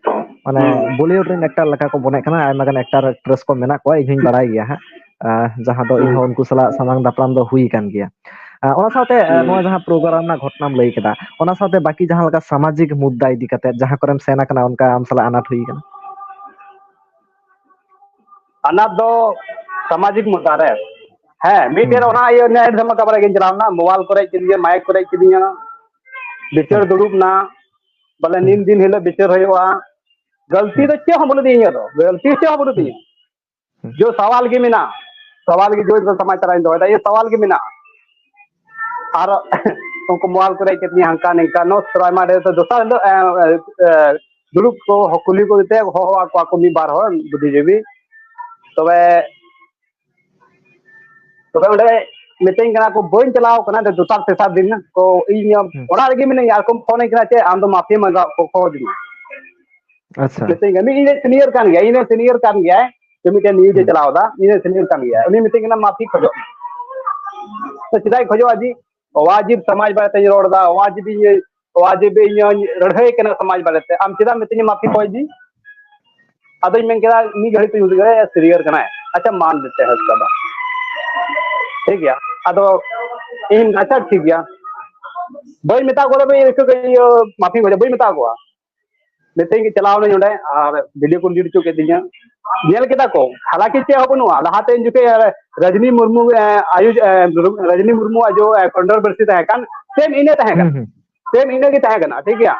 ᱢᱟᱱᱮ ᱦᱩᱸ᱾ ᱵᱚᱞᱤᱣᱩᱰ ᱨᱮᱱ ᱮᱠᱴᱟᱨ ᱞᱮᱠᱟ ᱠᱚ ᱢᱚᱱᱮᱜ ᱠᱟᱱᱟ, ᱟᱭᱢᱟ ᱜᱟᱱ ᱮᱠᱴᱟᱨ ᱮᱠᱴᱨᱮᱥ ᱠᱚ ᱢᱮᱱᱟᱜ ᱠᱚᱣᱟ, ᱤᱧ ᱦᱚᱸᱧ ᱵᱟᱲᱟᱭ ᱜᱮᱭᱟ ᱦᱟᱸᱜ᱾ ᱟᱸ, ᱡᱟᱦᱟᱸ ᱫᱚ ᱤᱧ ᱦᱩᱸ᱾ ᱦᱚᱸ ᱩᱱᱠᱩ ᱥᱟᱞᱟᱜ ᱥᱟᱢᱟᱝ ᱫᱟᱯᱨᱟᱢ ᱫᱚ ᱦᱩᱭ ᱟᱠᱟᱱ ᱜᱮᱭᱟ᱾ ᱟᱸ, ᱚᱱᱟ ᱥᱟᱶᱛᱮ, ᱟᱸ, ᱦᱩᱸ᱾ ᱱᱚᱣᱟ ᱡᱟᱦᱟᱸ ᱯᱨᱳᱜᱨᱟᱢ ᱨᱮᱱᱟᱜ ᱜᱷᱚᱴᱚᱱᱟᱢ ᱞᱟᱹᱭ ᱠᱮᱫᱟ, ᱚᱱᱟ ᱥᱟᱶᱛᱮ ᱵᱟᱠᱤ ᱡᱟᱦᱟᱸ ᱞᱮᱠᱟ ᱥᱟᱢᱟᱡᱤᱠ ᱢᱩᱫᱽᱫᱟ ᱤᱫᱤ ᱠᱟᱛᱮ ᱡᱟᱦᱟᱸ ᱠᱚᱨᱮᱢ ᱥᱮᱱ ᱟᱠᱟᱱᱟ, ᱚᱱᱠᱟ ᱟᱢ ᱥᱟᱞᱟᱜ ᱟᱱᱟᱴ ᱦᱩᱭ ᱟᱠᱟᱱᱟ? ᱟᱱᱟᱴ ᱫᱚ ᱥᱟᱢᱟᱡᱤᱠ ᱢᱩᱫᱽᱫᱟ ᱨᱮ᱾ ᱦᱮᱸ, ᱢᱤᱫᱴᱮᱱ ᱦᱩᱸ᱾ ᱚᱱᱟ ᱤᱭᱟᱹ ᱱᱮᱴ ᱫᱷᱟᱢᱟᱠᱟ ᱵᱟᱨᱮ ᱜᱤᱧ ᱪᱟᱞᱟᱣ ᱞᱮᱱᱟ, ᱢᱳᱵᱟᱭᱤᱞ ᱠᱚ ᱨᱮᱡ ᱠᱤᱫᱤᱧᱟ, ᱢᱟᱭᱤᱠ ᱠᱚ ᱨᱮᱡ ᱠᱤᱫᱤᱧᱟ, ᱵᱤᱪᱟᱹᱨ ᱦᱩᱸ᱾ ᱫᱩᱲᱩᱵ ᱱᱟ, ᱵᱚᱞᱮ ᱦᱩᱸ᱾ ᱱᱤᱱ ᱫᱤᱱ ᱦᱤᱞᱳᱜ ᱵᱤᱪᱟᱹᱨ ᱦᱩᱭᱩᱜᱼᱟ᱾ ᱜᱟᱹᱞᱛᱤ ᱦᱩᱸ᱾ ᱫᱚ ᱪᱮᱫ ᱦᱚᱸ ᱵᱟᱹᱱᱩᱜ ᱛᱤᱧᱟᱹ, ᱤᱧᱟᱹᱜ ᱫᱚ ᱜᱟᱹᱞᱛᱤ ᱪᱮᱫ ᱦᱚᱸ ᱵᱟᱹᱱᱩᱜ ᱦᱩᱸ᱾ ᱛᱤᱧᱟᱹ᱾ ᱦᱩᱸ᱾ ᱡᱳ ᱥᱟᱣᱟᱞ ᱜᱮ ᱢᱮᱱᱟᱜᱼᱟ, ᱥᱟᱣᱟᱞ ᱜᱮ ᱡᱳ ᱥᱟᱢᱟᱡᱽ ᱛᱟᱞᱟᱧ ᱫᱚᱦᱚᱭᱮᱫᱟ, ᱤᱭᱟᱹ ᱥᱟᱣᱟᱞ ᱜᱮ ᱢᱮᱱᱟᱜᱼᱟ᱾ ᱟᱨ ᱩᱱᱠᱩ ᱢᱳᱵᱟᱭᱤᱞ ᱠᱚ ᱨᱮᱡ ᱠᱮᱫ ᱛᱤᱧᱟ, ᱦᱟᱱᱠᱟ ᱱᱤᱝᱠᱟ, ᱱᱚ ᱥᱚᱨᱟᱭ ᱢᱟᱰᱮ ᱫᱚ ᱫᱚᱥᱟᱨ ᱦᱤᱞᱳᱜ, ᱮ, ᱮ, ᱮ, ᱫᱩᱲᱩᱵ ᱠᱚ ᱦᱚ-, ᱠᱩᱞᱤ ᱠᱚ ᱠᱟᱛᱮ ᱦᱚᱦᱚ ᱟᱠᱚ ᱟᱠᱚ ᱢᱤᱫ ᱵᱟᱨ ᱦᱚᱲ ᱵᱩᱫᱽᱫᱷᱤᱡᱤᱵᱤ᱾ ᱛᱚᱵᱮ, ᱛᱚᱵᱮ ᱚᱸᱰᱮ ᱢᱤᱛᱟᱹᱧ ᱠᱟᱱᱟ ᱠᱚ, "ᱵᱟᱹᱧ ᱪᱟᱞᱟᱣ ᱠᱟᱱᱟ, ᱫᱚᱥᱟᱨ ᱛᱮᱥᱟᱨ ᱫᱤᱱ ᱠᱚ, ᱤᱧ ᱦᱩᱸ᱾ ᱚᱲᱟᱜ ᱨᱮᱜᱮ ᱢᱤᱱᱟᱹᱧᱟ", ᱟᱨ ᱠᱚ ᱯᱷᱳᱱ ᱟᱹᱧ ᱠᱟᱱᱟ, "ᱪᱮᱫ ᱟᱢ ᱫᱚ ᱢᱟᱯᱷᱤ ᱢᱟᱸᱜᱟᱣ ᱠᱚ ᱠᱷᱚᱡᱽ ᱢᱮ?" ᱟᱪᱪᱷᱟ᱾ ᱢᱤᱛᱟᱹᱧ ᱠᱟᱱᱟ, ᱤᱧ ᱨᱮᱱ ᱥᱤᱱᱤᱭᱟᱨ ᱠᱟᱱ ᱜᱮᱭᱟ, ᱤᱧ ᱨᱮᱱ ᱥᱤᱱᱤᱭᱟᱨ ᱠᱟᱱ ᱜᱮᱭᱟᱭ, ᱛᱚ ᱢᱤᱫᱴᱮᱱ ᱱᱤᱭᱩᱡ ᱮ ᱦᱩᱸ᱾ ᱪᱟᱞᱟᱣ ᱮᱫᱟ, ᱤᱧ ᱨᱮᱱ ᱥᱤᱱᱤᱭᱟᱨ ᱠᱟᱱ ᱜᱮᱭᱟᱭ, ᱦᱩᱸ᱾ ᱩᱱᱤ ᱢᱤᱛᱟᱹᱧ ᱠᱟᱱᱟ, "ᱢᱟᱯᱷᱤ ᱠᱷᱚᱡᱚᱜ ᱢᱮ᱾" ᱛᱚ ᱪᱮᱫᱟᱜ ᱤᱧ ᱠᱷᱚᱡᱚᱜᱼᱟ ᱡᱤ? ᱚᱣᱟᱡᱤᱵ ᱥᱚᱢᱟᱡᱽ ᱵᱟᱨᱮᱛᱮᱧ ᱨᱚᱲ ᱮᱫᱟ, ᱚᱣᱟᱡᱤᱵ ᱤᱧ, ᱚᱣᱟᱡᱤᱵ ᱤᱧ ᱞᱟᱹᱲᱦᱟᱹᱭ ᱠᱟᱱᱟ ᱥᱚᱢᱟᱡᱽ ᱵᱟᱨᱮᱛᱮ, ᱟᱢ ᱪᱮᱫᱟᱜ ᱢᱤᱛᱟᱹᱧᱟ ᱢᱟᱯᱷᱤ ᱠᱷᱚᱡ ᱡᱤ? ᱟᱫᱚᱧ ᱢᱮᱱ ᱠᱮᱫᱟ, ᱢᱤᱫ ᱜᱷᱟᱹᱲᱤᱡ ᱛᱮᱧ ᱦᱩᱫᱤᱥ ᱠᱮᱫᱟ, ᱥᱤᱱᱤᱭᱟᱨ ᱠᱟᱱᱟᱭ, ᱟᱪᱪᱷᱟ ᱢᱟᱱ ᱫᱮᱛᱮ ᱦᱮᱸ ᱪᱟᱵᱟ᱾ ᱴᱷᱤᱠ ᱜᱮᱭᱟ, ᱟᱫᱚ ᱤᱧ, ᱟᱪᱪᱷᱟ ᱴᱷᱤᱠ ᱜᱮᱭᱟ, ᱵᱟᱹᱧ ᱢᱮᱛᱟ ᱠᱚᱣᱟ, ᱵᱟᱹᱧ ᱤᱭᱟᱹ, ᱢᱟᱯᱷᱤ ᱠᱷᱚᱡᱟ, ᱵᱟᱹᱧ ᱢᱮᱛᱟ ᱠᱚᱣᱟ᱾ ᱢᱤᱫᱴᱮᱱ ᱜᱮ ᱪᱟᱞᱟᱣ ᱱᱟᱹᱧ ᱚᱸᱰᱮ ᱟᱨ ᱵᱷᱤᱰᱤᱭᱳ ᱠᱚ ᱞᱤᱰ ᱦᱚᱪᱚ ᱠᱮᱫᱤᱧᱟ᱾ ᱧᱮᱞ ᱠᱮᱫᱟ ᱠᱚ, ᱦᱟᱞᱟᱸᱠᱤ ᱪᱮᱫ ᱦᱚᱸ ᱵᱟᱹᱱᱩᱜᱼᱟ᱾ ᱞᱟᱦᱟᱛᱮ ᱡᱚᱠᱷᱮᱡ ᱨᱟᱡᱽᱱᱤ ᱢᱩᱨᱢᱩ, ᱮ, ᱟᱭᱩ-, ᱮ, ᱨᱟᱡᱽᱱᱤ ᱢᱩᱨᱢᱩᱣᱟᱜ ᱡᱚ, ᱮ, ᱠᱚᱱᱴᱨᱳᱵᱷᱟᱨᱥᱤ ᱛᱟᱦᱮᱸ ᱠᱟᱱ, ᱥᱮᱢ ᱤᱱᱟᱹ ᱛᱟᱦᱮᱸ ᱦᱩᱸ, ᱠᱟᱱᱟ᱾ ᱦᱩᱸ᱾ ᱥᱮᱢ ᱤᱱᱟᱹ ᱜᱮ ᱛᱟᱦᱮᱸ ᱠᱟᱱᱟ, ᱴᱷᱤᱠ ᱜᱮᱭᱟ?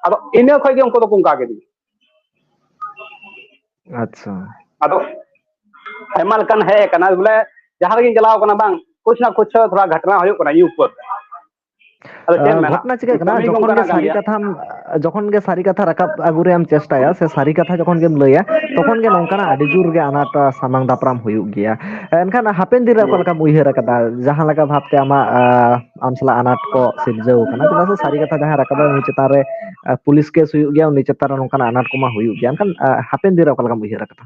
ᱟᱫᱚ ᱤᱱᱟᱹ ᱠᱷᱚᱡ ᱜᱮ ᱩᱱᱠᱩ ᱫᱚᱠᱚ ᱚᱱᱠᱟ ᱠᱮᱫᱤᱧᱟ᱾ ᱟᱪᱪᱷᱟ᱾ ᱟᱫᱚ ᱟᱭᱢᱟ ᱞᱮᱠᱟᱱ ᱦᱮᱡ ᱟᱠᱟᱱᱟ, ᱵᱚᱞᱮ ᱡᱟᱦᱟᱸ ᱨᱮᱜᱮᱧ ᱪᱟᱞᱟᱣ ᱠᱟᱱᱟ, ᱵᱟᱝ, ᱠᱩᱪ ᱱᱟ ᱠᱩᱪ ᱛᱷᱚᱲᱟ ᱜᱷᱟᱴᱱᱟ ᱦᱩᱭᱩᱜ ᱠᱟᱱᱟ ᱤᱧ ᱩᱯᱚᱨ᱾ ᱟᱫᱚ ᱪᱮᱫ ᱮᱢ ᱟ, ᱢᱮᱱᱟ? ᱜᱷᱚᱴᱱᱟ ᱪᱤᱠᱟᱹᱜ ᱠᱟᱱᱟ, ᱠᱟᱹᱢᱤ ᱜᱮ ᱡᱚᱠᱷᱚᱱ ᱜᱮ ᱚᱱᱠᱟᱱᱟᱜ ᱠᱟᱱ ᱥᱟᱹᱨᱤ ᱜᱮᱭᱟ᱾ ᱠᱟᱛᱷᱟᱢ, ᱡᱚᱠᱷᱚᱱ ᱜᱮ ᱥᱟᱹᱨᱤ ᱠᱟᱛᱷᱟ ᱨᱟᱠᱟᱵ ᱟᱹᱜᱩ ᱨᱮᱭᱟᱜ ᱮᱢ ᱪᱮᱥᱴᱟᱭᱟ, ᱥᱮ ᱥᱟᱹᱨᱤ ᱠᱟᱛᱷᱟ ᱡᱚᱠᱷᱚᱱ ᱜᱮᱢ ᱞᱟᱹᱭᱟ, ᱛᱚᱠᱷᱚᱱ ᱜᱮ ᱱᱚᱝᱠᱟᱱᱟᱜ ᱟᱹᱰᱤ ᱡᱳᱨ ᱜᱮ ᱟᱱᱟᱴ, ᱟ, ᱥᱟᱢᱟᱝ ᱫᱟᱯᱨᱟᱢ ᱦᱩᱭᱩᱜ ᱜᱮᱭᱟ᱾ ᱮᱱᱠᱷᱟᱱ ᱦᱟᱯᱮᱱ ᱫᱤᱱ ᱨᱮ ᱚᱠᱟ ᱦᱩᱸ᱾ ᱞᱮᱠᱟᱢ ᱩᱭᱦᱟᱹᱨ ᱟᱠᱟᱫᱟ? ᱡᱟᱦᱟᱸ ᱞᱮᱠᱟ ᱵᱷᱟᱵᱽᱛᱮ ᱟᱢᱟᱜ, ᱟ, ᱟᱢ ᱥᱟᱞᱟᱜ ᱟᱱᱟᱴ ᱠᱚ ᱥᱤᱨᱡᱟᱹᱣ ᱟᱠᱟᱱᱟ, ᱪᱮᱫᱟᱜ ᱥᱮ ᱥᱟᱹᱨᱤ ᱠᱟᱛᱷᱟ ᱡᱟᱦᱟᱸᱭ ᱨᱟᱠᱟᱵᱟ, ᱩᱱᱤ ᱪᱮᱛᱟᱱ ᱨᱮ, ᱟ, ᱯᱩᱞᱤᱥ ᱠᱮᱥ ᱦᱩᱭᱩᱜ ᱜᱮᱭᱟ, ᱩᱱᱤ ᱪᱮᱛᱟᱱ ᱨᱮ ᱱᱚᱝᱠᱟᱱᱟᱜ ᱟᱱᱟᱴ ᱠᱚᱢᱟ ᱦᱩᱭᱩᱜ ᱜᱮᱭᱟ᱾ ᱮᱱᱠᱷᱟᱱ, ᱟ, ᱦᱟᱯᱮᱱ ᱫᱤᱱ ᱨᱮ ᱚᱠᱟ ᱞᱮᱠᱟᱢ ᱩᱭᱦᱟᱹᱨ ᱟᱠᱟᱫᱟ?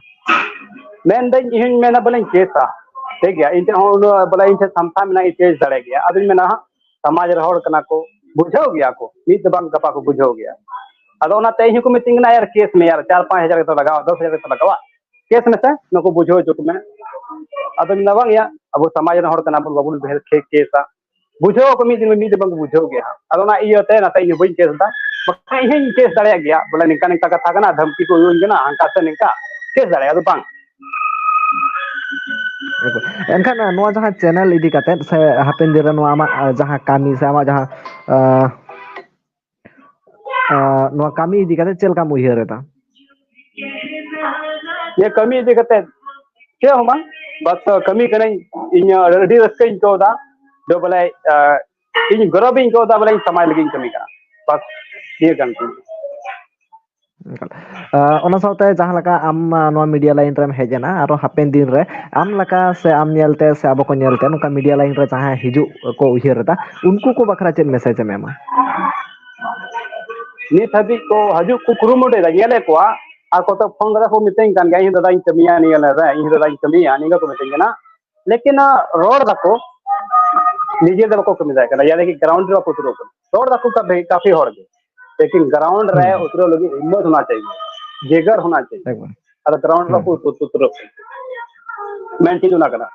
ᱢᱮᱱᱫᱟᱹᱧ, ᱤᱧ ᱦᱚᱧ ᱢᱮᱱᱟ ᱵᱚᱞᱮᱧ ᱠᱮᱥᱟ, ᱴᱷᱤᱠ ᱜᱮᱭᱟ, ᱤᱧ ᱴᱷᱮᱱ ᱦᱚᱸ ᱩᱱᱟᱹᱜ ᱵᱚᱞᱮ ᱤᱧ ᱴᱷᱮᱱ ᱥᱟᱢᱴᱷᱟ ᱢᱮᱱᱟᱜᱼᱟ, ᱤᱧ ᱠᱮᱥ ᱫᱟᱲᱮ ᱜᱮᱭᱟ᱾ ᱟᱫᱚᱧ ᱢᱮᱱᱟ ᱦᱟᱸᱜ, ᱥᱚᱢᱟᱡᱽ ᱨᱮ ᱦᱚᱲ ᱠᱟᱱᱟ ᱠᱚ, ᱵᱩᱡᱷᱟᱹᱣ ᱜᱮᱭᱟ ᱠᱚ, ᱢᱤᱫ ᱫᱚ ᱵᱟᱝ ᱜᱟᱯᱟ ᱠᱚ ᱵᱩᱡᱷᱟᱹᱣ ᱜᱮᱭᱟ᱾ ᱟᱫᱚ ᱚᱱᱟᱛᱮ ᱤᱧ ᱦᱚᱸᱠᱚ ᱢᱤᱛᱟᱹᱧ ᱠᱟᱱᱟ, "ᱭᱟᱨ, ᱠᱮᱥ ᱢᱮ ᱭᱟᱨ, ᱪᱟᱨ ᱯᱟᱸᱪ ᱦᱟᱡᱟᱨ ᱠᱟᱛᱮ ᱞᱟᱜᱟᱣᱟ, ᱫᱚᱥ ᱦᱟᱡᱟᱨ ᱠᱟᱛᱮ ᱞᱟᱜᱟᱣᱟ, ᱠᱮᱥ ᱢᱮᱥᱮ, ᱱᱩᱠᱩ ᱵᱩᱡᱷᱟᱹᱣ ᱦᱚᱪᱚ ᱠᱚᱢᱮ᱾" ᱟᱫᱚᱧ ᱢᱮᱱᱫᱟ, "ᱵᱟᱝ ᱭᱟ, ᱟᱵᱚ ᱥᱚᱢᱟᱡᱽ ᱨᱮᱱ ᱦᱚᱲ ᱠᱟᱱᱟ ᱵᱚᱱ, ᱵᱟᱵᱚᱱ ᱵᱮᱦᱮᱞ ᱠᱮ-, ᱠᱮᱥᱟ, ᱵᱩᱡᱷᱟᱹᱣ ᱟᱠᱚ ᱢᱤᱫ ᱫᱤᱱ, ᱢᱤᱫ ᱫᱤᱱ ᱵᱟᱝ ᱵᱩᱡᱷᱟᱹᱣ ᱜᱮᱭᱟ ᱦᱟᱸᱜ᱾ ᱟᱫᱚ ᱚᱱᱟ ᱤᱭᱟᱹᱛᱮ ᱱᱟᱛᱮ ᱤᱧ ᱦᱚᱸ ᱵᱟᱹᱧ ᱠᱮᱥ ᱮᱫᱟ, ᱵᱟᱠᱷᱟᱱ ᱤᱧ ᱦᱚᱸᱧ ᱠᱮᱥ ᱫᱟᱲᱮᱭᱟᱜ ᱜᱮᱭᱟ, ᱵᱚᱞᱮ ᱱᱤᱝᱠᱟ ᱱᱤᱝᱠᱟ ᱠᱟᱛᱷᱟ ᱠᱟᱱᱟ, ᱫᱷᱟᱢᱠᱤ ᱠᱚ ᱮᱢᱟᱹᱧ ᱠᱟᱱᱟ, ᱦᱟᱱᱠᱟ ᱥᱮ ᱱᱤᱝᱠᱟ, ᱠᱮᱥ ᱫᱟᱲᱮᱭᱟᱜᱼᱟ, ᱟᱫᱚ ᱵᱟᱝ᱾" ᱮᱱᱠᱷᱟᱱ ᱱᱚᱣᱟ ᱡᱟᱦᱟᱸ ᱪᱮᱱᱮᱞ ᱤᱫᱤ ᱠᱟᱛᱮᱫ ᱥᱮ ᱦᱟᱯᱮᱱ ᱫᱤᱱ ᱨᱮ ᱱᱚᱣᱟ ᱟᱢᱟᱜ ᱡᱟᱦᱟᱸ ᱠᱟᱹᱢᱤ ᱥᱮ ᱟᱢᱟᱜ ᱡᱟᱦᱟᱸ, ᱟᱸ, ᱟᱸ, ᱱᱚᱣᱟ ᱠᱟᱹᱢᱤ ᱤᱫᱤ ᱠᱟᱛᱮᱫ ᱪᱮᱫ ᱞᱮᱠᱟᱢ ᱩᱭᱦᱟᱹᱨ ᱮᱫᱟ? ᱱᱤᱭᱟᱹ ᱠᱟᱹᱢᱤ ᱤᱫᱤ ᱠᱟᱛᱮ ᱪᱮᱫ ᱦᱚᱸ ᱵᱟᱝ, ᱵᱟᱥ ᱠᱟᱹᱢᱤ ᱠᱟᱹᱱᱟᱹᱧ, ᱤᱧ ᱟᱹᱰᱤ ᱨᱟᱹᱥᱠᱟᱹᱧ ᱟᱹᱭᱠᱟᱹᱣ ᱮᱫᱟ᱾ ᱫᱚ ᱵᱚᱞᱮ, ᱟᱸ, ᱤᱧ ᱜᱚᱨᱚᱵᱤᱧ ᱟᱹᱭᱠᱟᱹᱣ ᱮᱫᱟ, ᱵᱚᱞᱮ ᱤᱧ ᱥᱚᱢᱟᱡᱽ ᱞᱟᱹᱜᱤᱫ ᱤᱧ ᱠᱟᱹᱢᱤ ᱠᱟᱱᱟ, ᱵᱟᱥ ᱱᱤᱭᱟᱹ ᱠᱟᱱ ᱛᱤᱧ᱾ ᱟᱸ, ᱚᱱᱟ ᱥᱟᱶᱛᱮ ᱡᱟᱦᱟᱸ ᱞᱮᱠᱟ ᱟᱢ, ᱟᱸ, ᱱᱚᱣᱟ ᱢᱤᱰᱤᱭᱟ ᱞᱟᱭᱤᱱ ᱨᱮᱢ ᱦᱮᱡ ᱮᱱᱟ, ᱟᱨᱚ ᱦᱟᱯᱮᱱ ᱫᱤᱱ ᱨᱮ ᱟᱢ ᱞᱮᱠᱟ ᱥᱮ ᱟᱢ ᱧᱮᱞᱛᱮ ᱥᱮ ᱟᱵᱚ ᱠᱚ ᱧᱮᱞᱛᱮ ᱱᱚᱝᱠᱟ ᱢᱤᱰᱤᱭᱟ ᱞᱟᱭᱤᱱ ᱨᱮ ᱡᱟᱦᱟᱸᱭ ᱦᱤᱡᱩᱜ ᱠᱚ ᱩᱭᱦᱟᱹᱨ ᱮᱫᱟ, ᱩᱱᱠᱩ ᱠᱚ ᱵᱟᱠᱷᱨᱟ ᱪᱮᱫ ᱢᱮᱥᱮᱡᱽ ᱮᱢ ᱮᱢᱟ? ᱱᱤᱛ ᱦᱟᱹᱵᱤᱡ ᱠᱚ ᱦᱤᱡᱩᱜ ᱠᱚ ᱠᱩᱨᱩᱢᱩᱴᱩᱭᱮᱫᱟ, ᱧᱮᱞᱮᱫ ᱠᱚᱣᱟ, ᱟᱨ ᱠᱚᱛᱚᱠ ᱯᱷᱳᱱ ᱠᱟᱛᱮ ᱠᱚ ᱢᱤᱛᱟᱹᱧ ᱠᱟᱱ ᱜᱮᱭᱟ, "ᱤᱧ ᱫᱟᱫᱟᱧ ᱠᱟᱹᱢᱤᱭᱟ ᱱᱤᱭᱟᱹ ᱞᱟᱭᱤᱱ ᱨᱮ, ᱤᱧ ᱫᱟᱫᱟᱧ ᱠᱟᱹᱢᱤᱭᱟ", ᱱᱤᱝᱠᱟ ᱠᱚ ᱢᱤᱛᱟᱹᱧ ᱠᱟᱱᱟ᱾ ᱞᱮᱠᱤᱱ, ᱟᱸ, ᱨᱚᱲ ᱫᱟᱠᱚ, ᱱᱤᱡᱮ ᱫᱚ ᱵᱟᱠᱚ ᱠᱟᱹᱢᱤ ᱫᱟᱲᱮᱭᱟᱜ ᱠᱟᱱᱟ, ᱭᱟᱱᱤ ᱠᱤ ᱜᱨᱟᱣᱩᱱᱰ ᱨᱮ ᱵᱟᱠᱚ ᱩᱛᱨᱟᱹᱣ ᱠᱟᱱᱟ᱾ ᱨᱚᱲ ᱫᱟᱠᱚ ᱠᱟᱯᱷᱤ, ᱠᱟᱯᱷᱤ ᱦᱚᱲ ᱜᱮ, ᱞᱮᱠᱤᱱ ᱜᱨᱟᱣᱩᱱᱰ ᱨᱮ ᱦᱩᱸ᱾ ᱩᱛᱨᱟᱹᱣ ᱞᱟᱹᱜᱤᱫ ᱦᱤᱢᱢᱚᱛ ᱦᱳᱱᱟ ᱪᱟᱦᱤᱭᱮ, ᱡᱮᱜᱟᱨ ᱦᱳᱱᱟ ᱪᱟᱦᱤᱭᱮ, ᱮᱠᱵᱟᱨ᱾ ᱟᱨ ᱜᱨᱟᱣᱩᱱᱰ ᱨᱮ ᱦᱩᱸ᱾ ᱵᱟᱠᱚ ᱩᱛᱨᱟᱹᱣ ᱠᱟᱱᱟ᱾ ᱢᱮᱱ ᱪᱮᱫ ᱚᱱᱟ ᱠᱟᱱᱟ᱾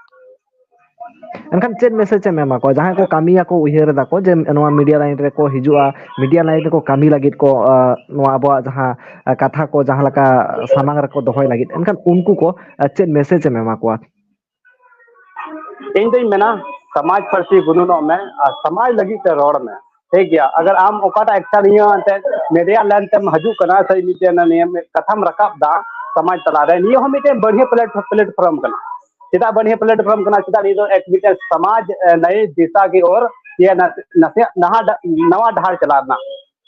ᱮᱱᱠᱷᱟᱱ ᱪᱮᱫ ᱢᱮᱥᱮᱡᱽ ᱮᱢ ᱮᱢᱟ ᱠᱚᱣᱟ ᱡᱟᱦᱟᱸᱭ ᱠᱚ ᱠᱟᱹᱢᱤᱭᱟᱠᱚ, ᱩᱭᱦᱟᱹᱨ ᱮᱫᱟ ᱠᱚ ᱡᱮ ᱱᱚᱣᱟ ᱢᱤᱰᱤᱭᱟ ᱞᱟᱭᱤᱱ ᱨᱮᱠᱚ ᱦᱤᱡᱩᱜᱼᱟ, ᱢᱤᱰᱤᱭᱟ ᱞᱟᱭᱤᱱ ᱨᱮᱠᱚ ᱠᱟᱹᱢᱤ ᱞᱟᱹᱜᱤᱫ ᱠᱚ, ᱟᱸ, ᱱᱚᱣᱟ ᱟᱵᱚᱣᱟᱜ ᱡᱟᱦᱟᱸ, ᱟᱸ, ᱠᱟᱛᱷᱟ ᱠᱚ ᱡᱟᱦᱟᱸ ᱞᱮᱠᱟ ᱥᱟᱢᱟᱝ ᱨᱮᱠᱚ ᱫᱚᱦᱚᱭ ᱞᱟᱹᱜᱤᱫ, ᱮᱱᱠᱷᱟᱱ ᱩᱱᱠᱩ ᱠᱚ, ᱟᱸ, ᱪᱮᱫ ᱢᱮᱥᱮᱡᱽ ᱮᱢ ᱮᱢᱟ ᱠᱚᱣᱟ? ᱤᱧ ᱫᱚᱧ ᱢᱮᱱᱟ, ᱥᱚᱢᱟᱡᱽ ᱯᱟᱹᱨᱥᱤ ᱜᱩᱱᱟᱹᱱᱚᱜ ᱢᱮ ᱟᱨ ᱥᱚᱢᱟᱡᱽ ᱞᱟᱹᱜᱤᱫ ᱛᱮ ᱨᱚᱲ ᱢᱮ, ᱴᱷᱤᱠ ᱜᱮᱭᱟ? ᱟᱜᱟᱨ ᱟᱢ ᱚᱠᱟᱴᱟᱜ ᱮᱠᱴᱟ ᱱᱤᱭᱟᱹ ᱮᱱᱛᱮ ᱢᱤᱰᱤᱭᱟ ᱞᱟᱭᱤᱱ ᱛᱮᱢ ᱦᱤᱡᱩᱜ ᱠᱟᱱᱟ ᱥᱮ ᱢᱤᱫᱴᱮᱱ ᱱᱤᱭᱟᱹ ᱠᱟᱛᱷᱟᱢ ᱨᱟᱠᱟᱵ ᱫᱟ ᱥᱚᱢᱟᱡᱽ ᱛᱟᱞᱟᱨᱮ, ᱱᱤᱭᱟᱹ ᱦᱚᱸ ᱢᱤᱫᱴᱮᱱ ᱵᱟᱹᱲᱦᱤᱭᱟᱹ ᱯᱞᱮᱴ-, ᱯᱞᱮᱴᱯᱷᱚᱨᱢ ᱠᱟᱱᱟ᱾ ᱪᱮᱫᱟᱜ ᱵᱟᱹᱲᱦᱤᱭᱟᱹ ᱯᱞᱮᱴᱯᱷᱚᱨᱢ ᱠᱟᱱᱟ? ᱪᱮᱫᱟᱜ ᱱᱤᱭᱟᱹ ᱫᱚ ᱮᱠ ᱢᱤᱫᱴᱮᱱ ᱥᱚᱢᱟᱡᱽ, ᱮ, ᱱᱟᱭ ᱫᱤᱥᱟ ᱠᱤ ᱳᱨ ᱭᱮ ᱱᱟᱥᱮ-, ᱱᱟᱥᱮᱭᱟᱜ ᱱᱟᱦᱟ ᱰᱟ-, ᱱᱟᱣᱟ ᱰᱟᱦᱟᱨ ᱪᱟᱞᱟᱣ ᱨᱮᱱᱟᱜ,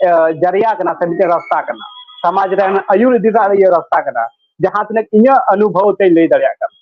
ᱮ, ᱡᱟᱨᱤᱭᱟ ᱠᱟᱱᱟ ᱥᱮ ᱢᱤᱫᱴᱮᱱ ᱨᱟᱥᱛᱟ ᱠᱟᱱᱟ, ᱥᱚᱢᱟᱡᱽ ᱨᱮᱱ ᱟᱹᱭᱩᱨ ᱤᱫᱤ ᱨᱮᱱᱟᱜ ᱤᱭᱟᱹ ᱨᱟᱥᱛᱟ ᱠᱟᱱᱟ, ᱡᱟᱦᱟᱸ ᱛᱤᱱᱟᱹᱜ ᱤᱧᱟᱹᱜ ᱚᱱᱩᱵᱷᱚᱵ ᱛᱮᱧ ᱞᱟᱹᱭ ᱫᱟᱲᱮᱭᱟᱜ ᱠᱟᱱᱟ᱾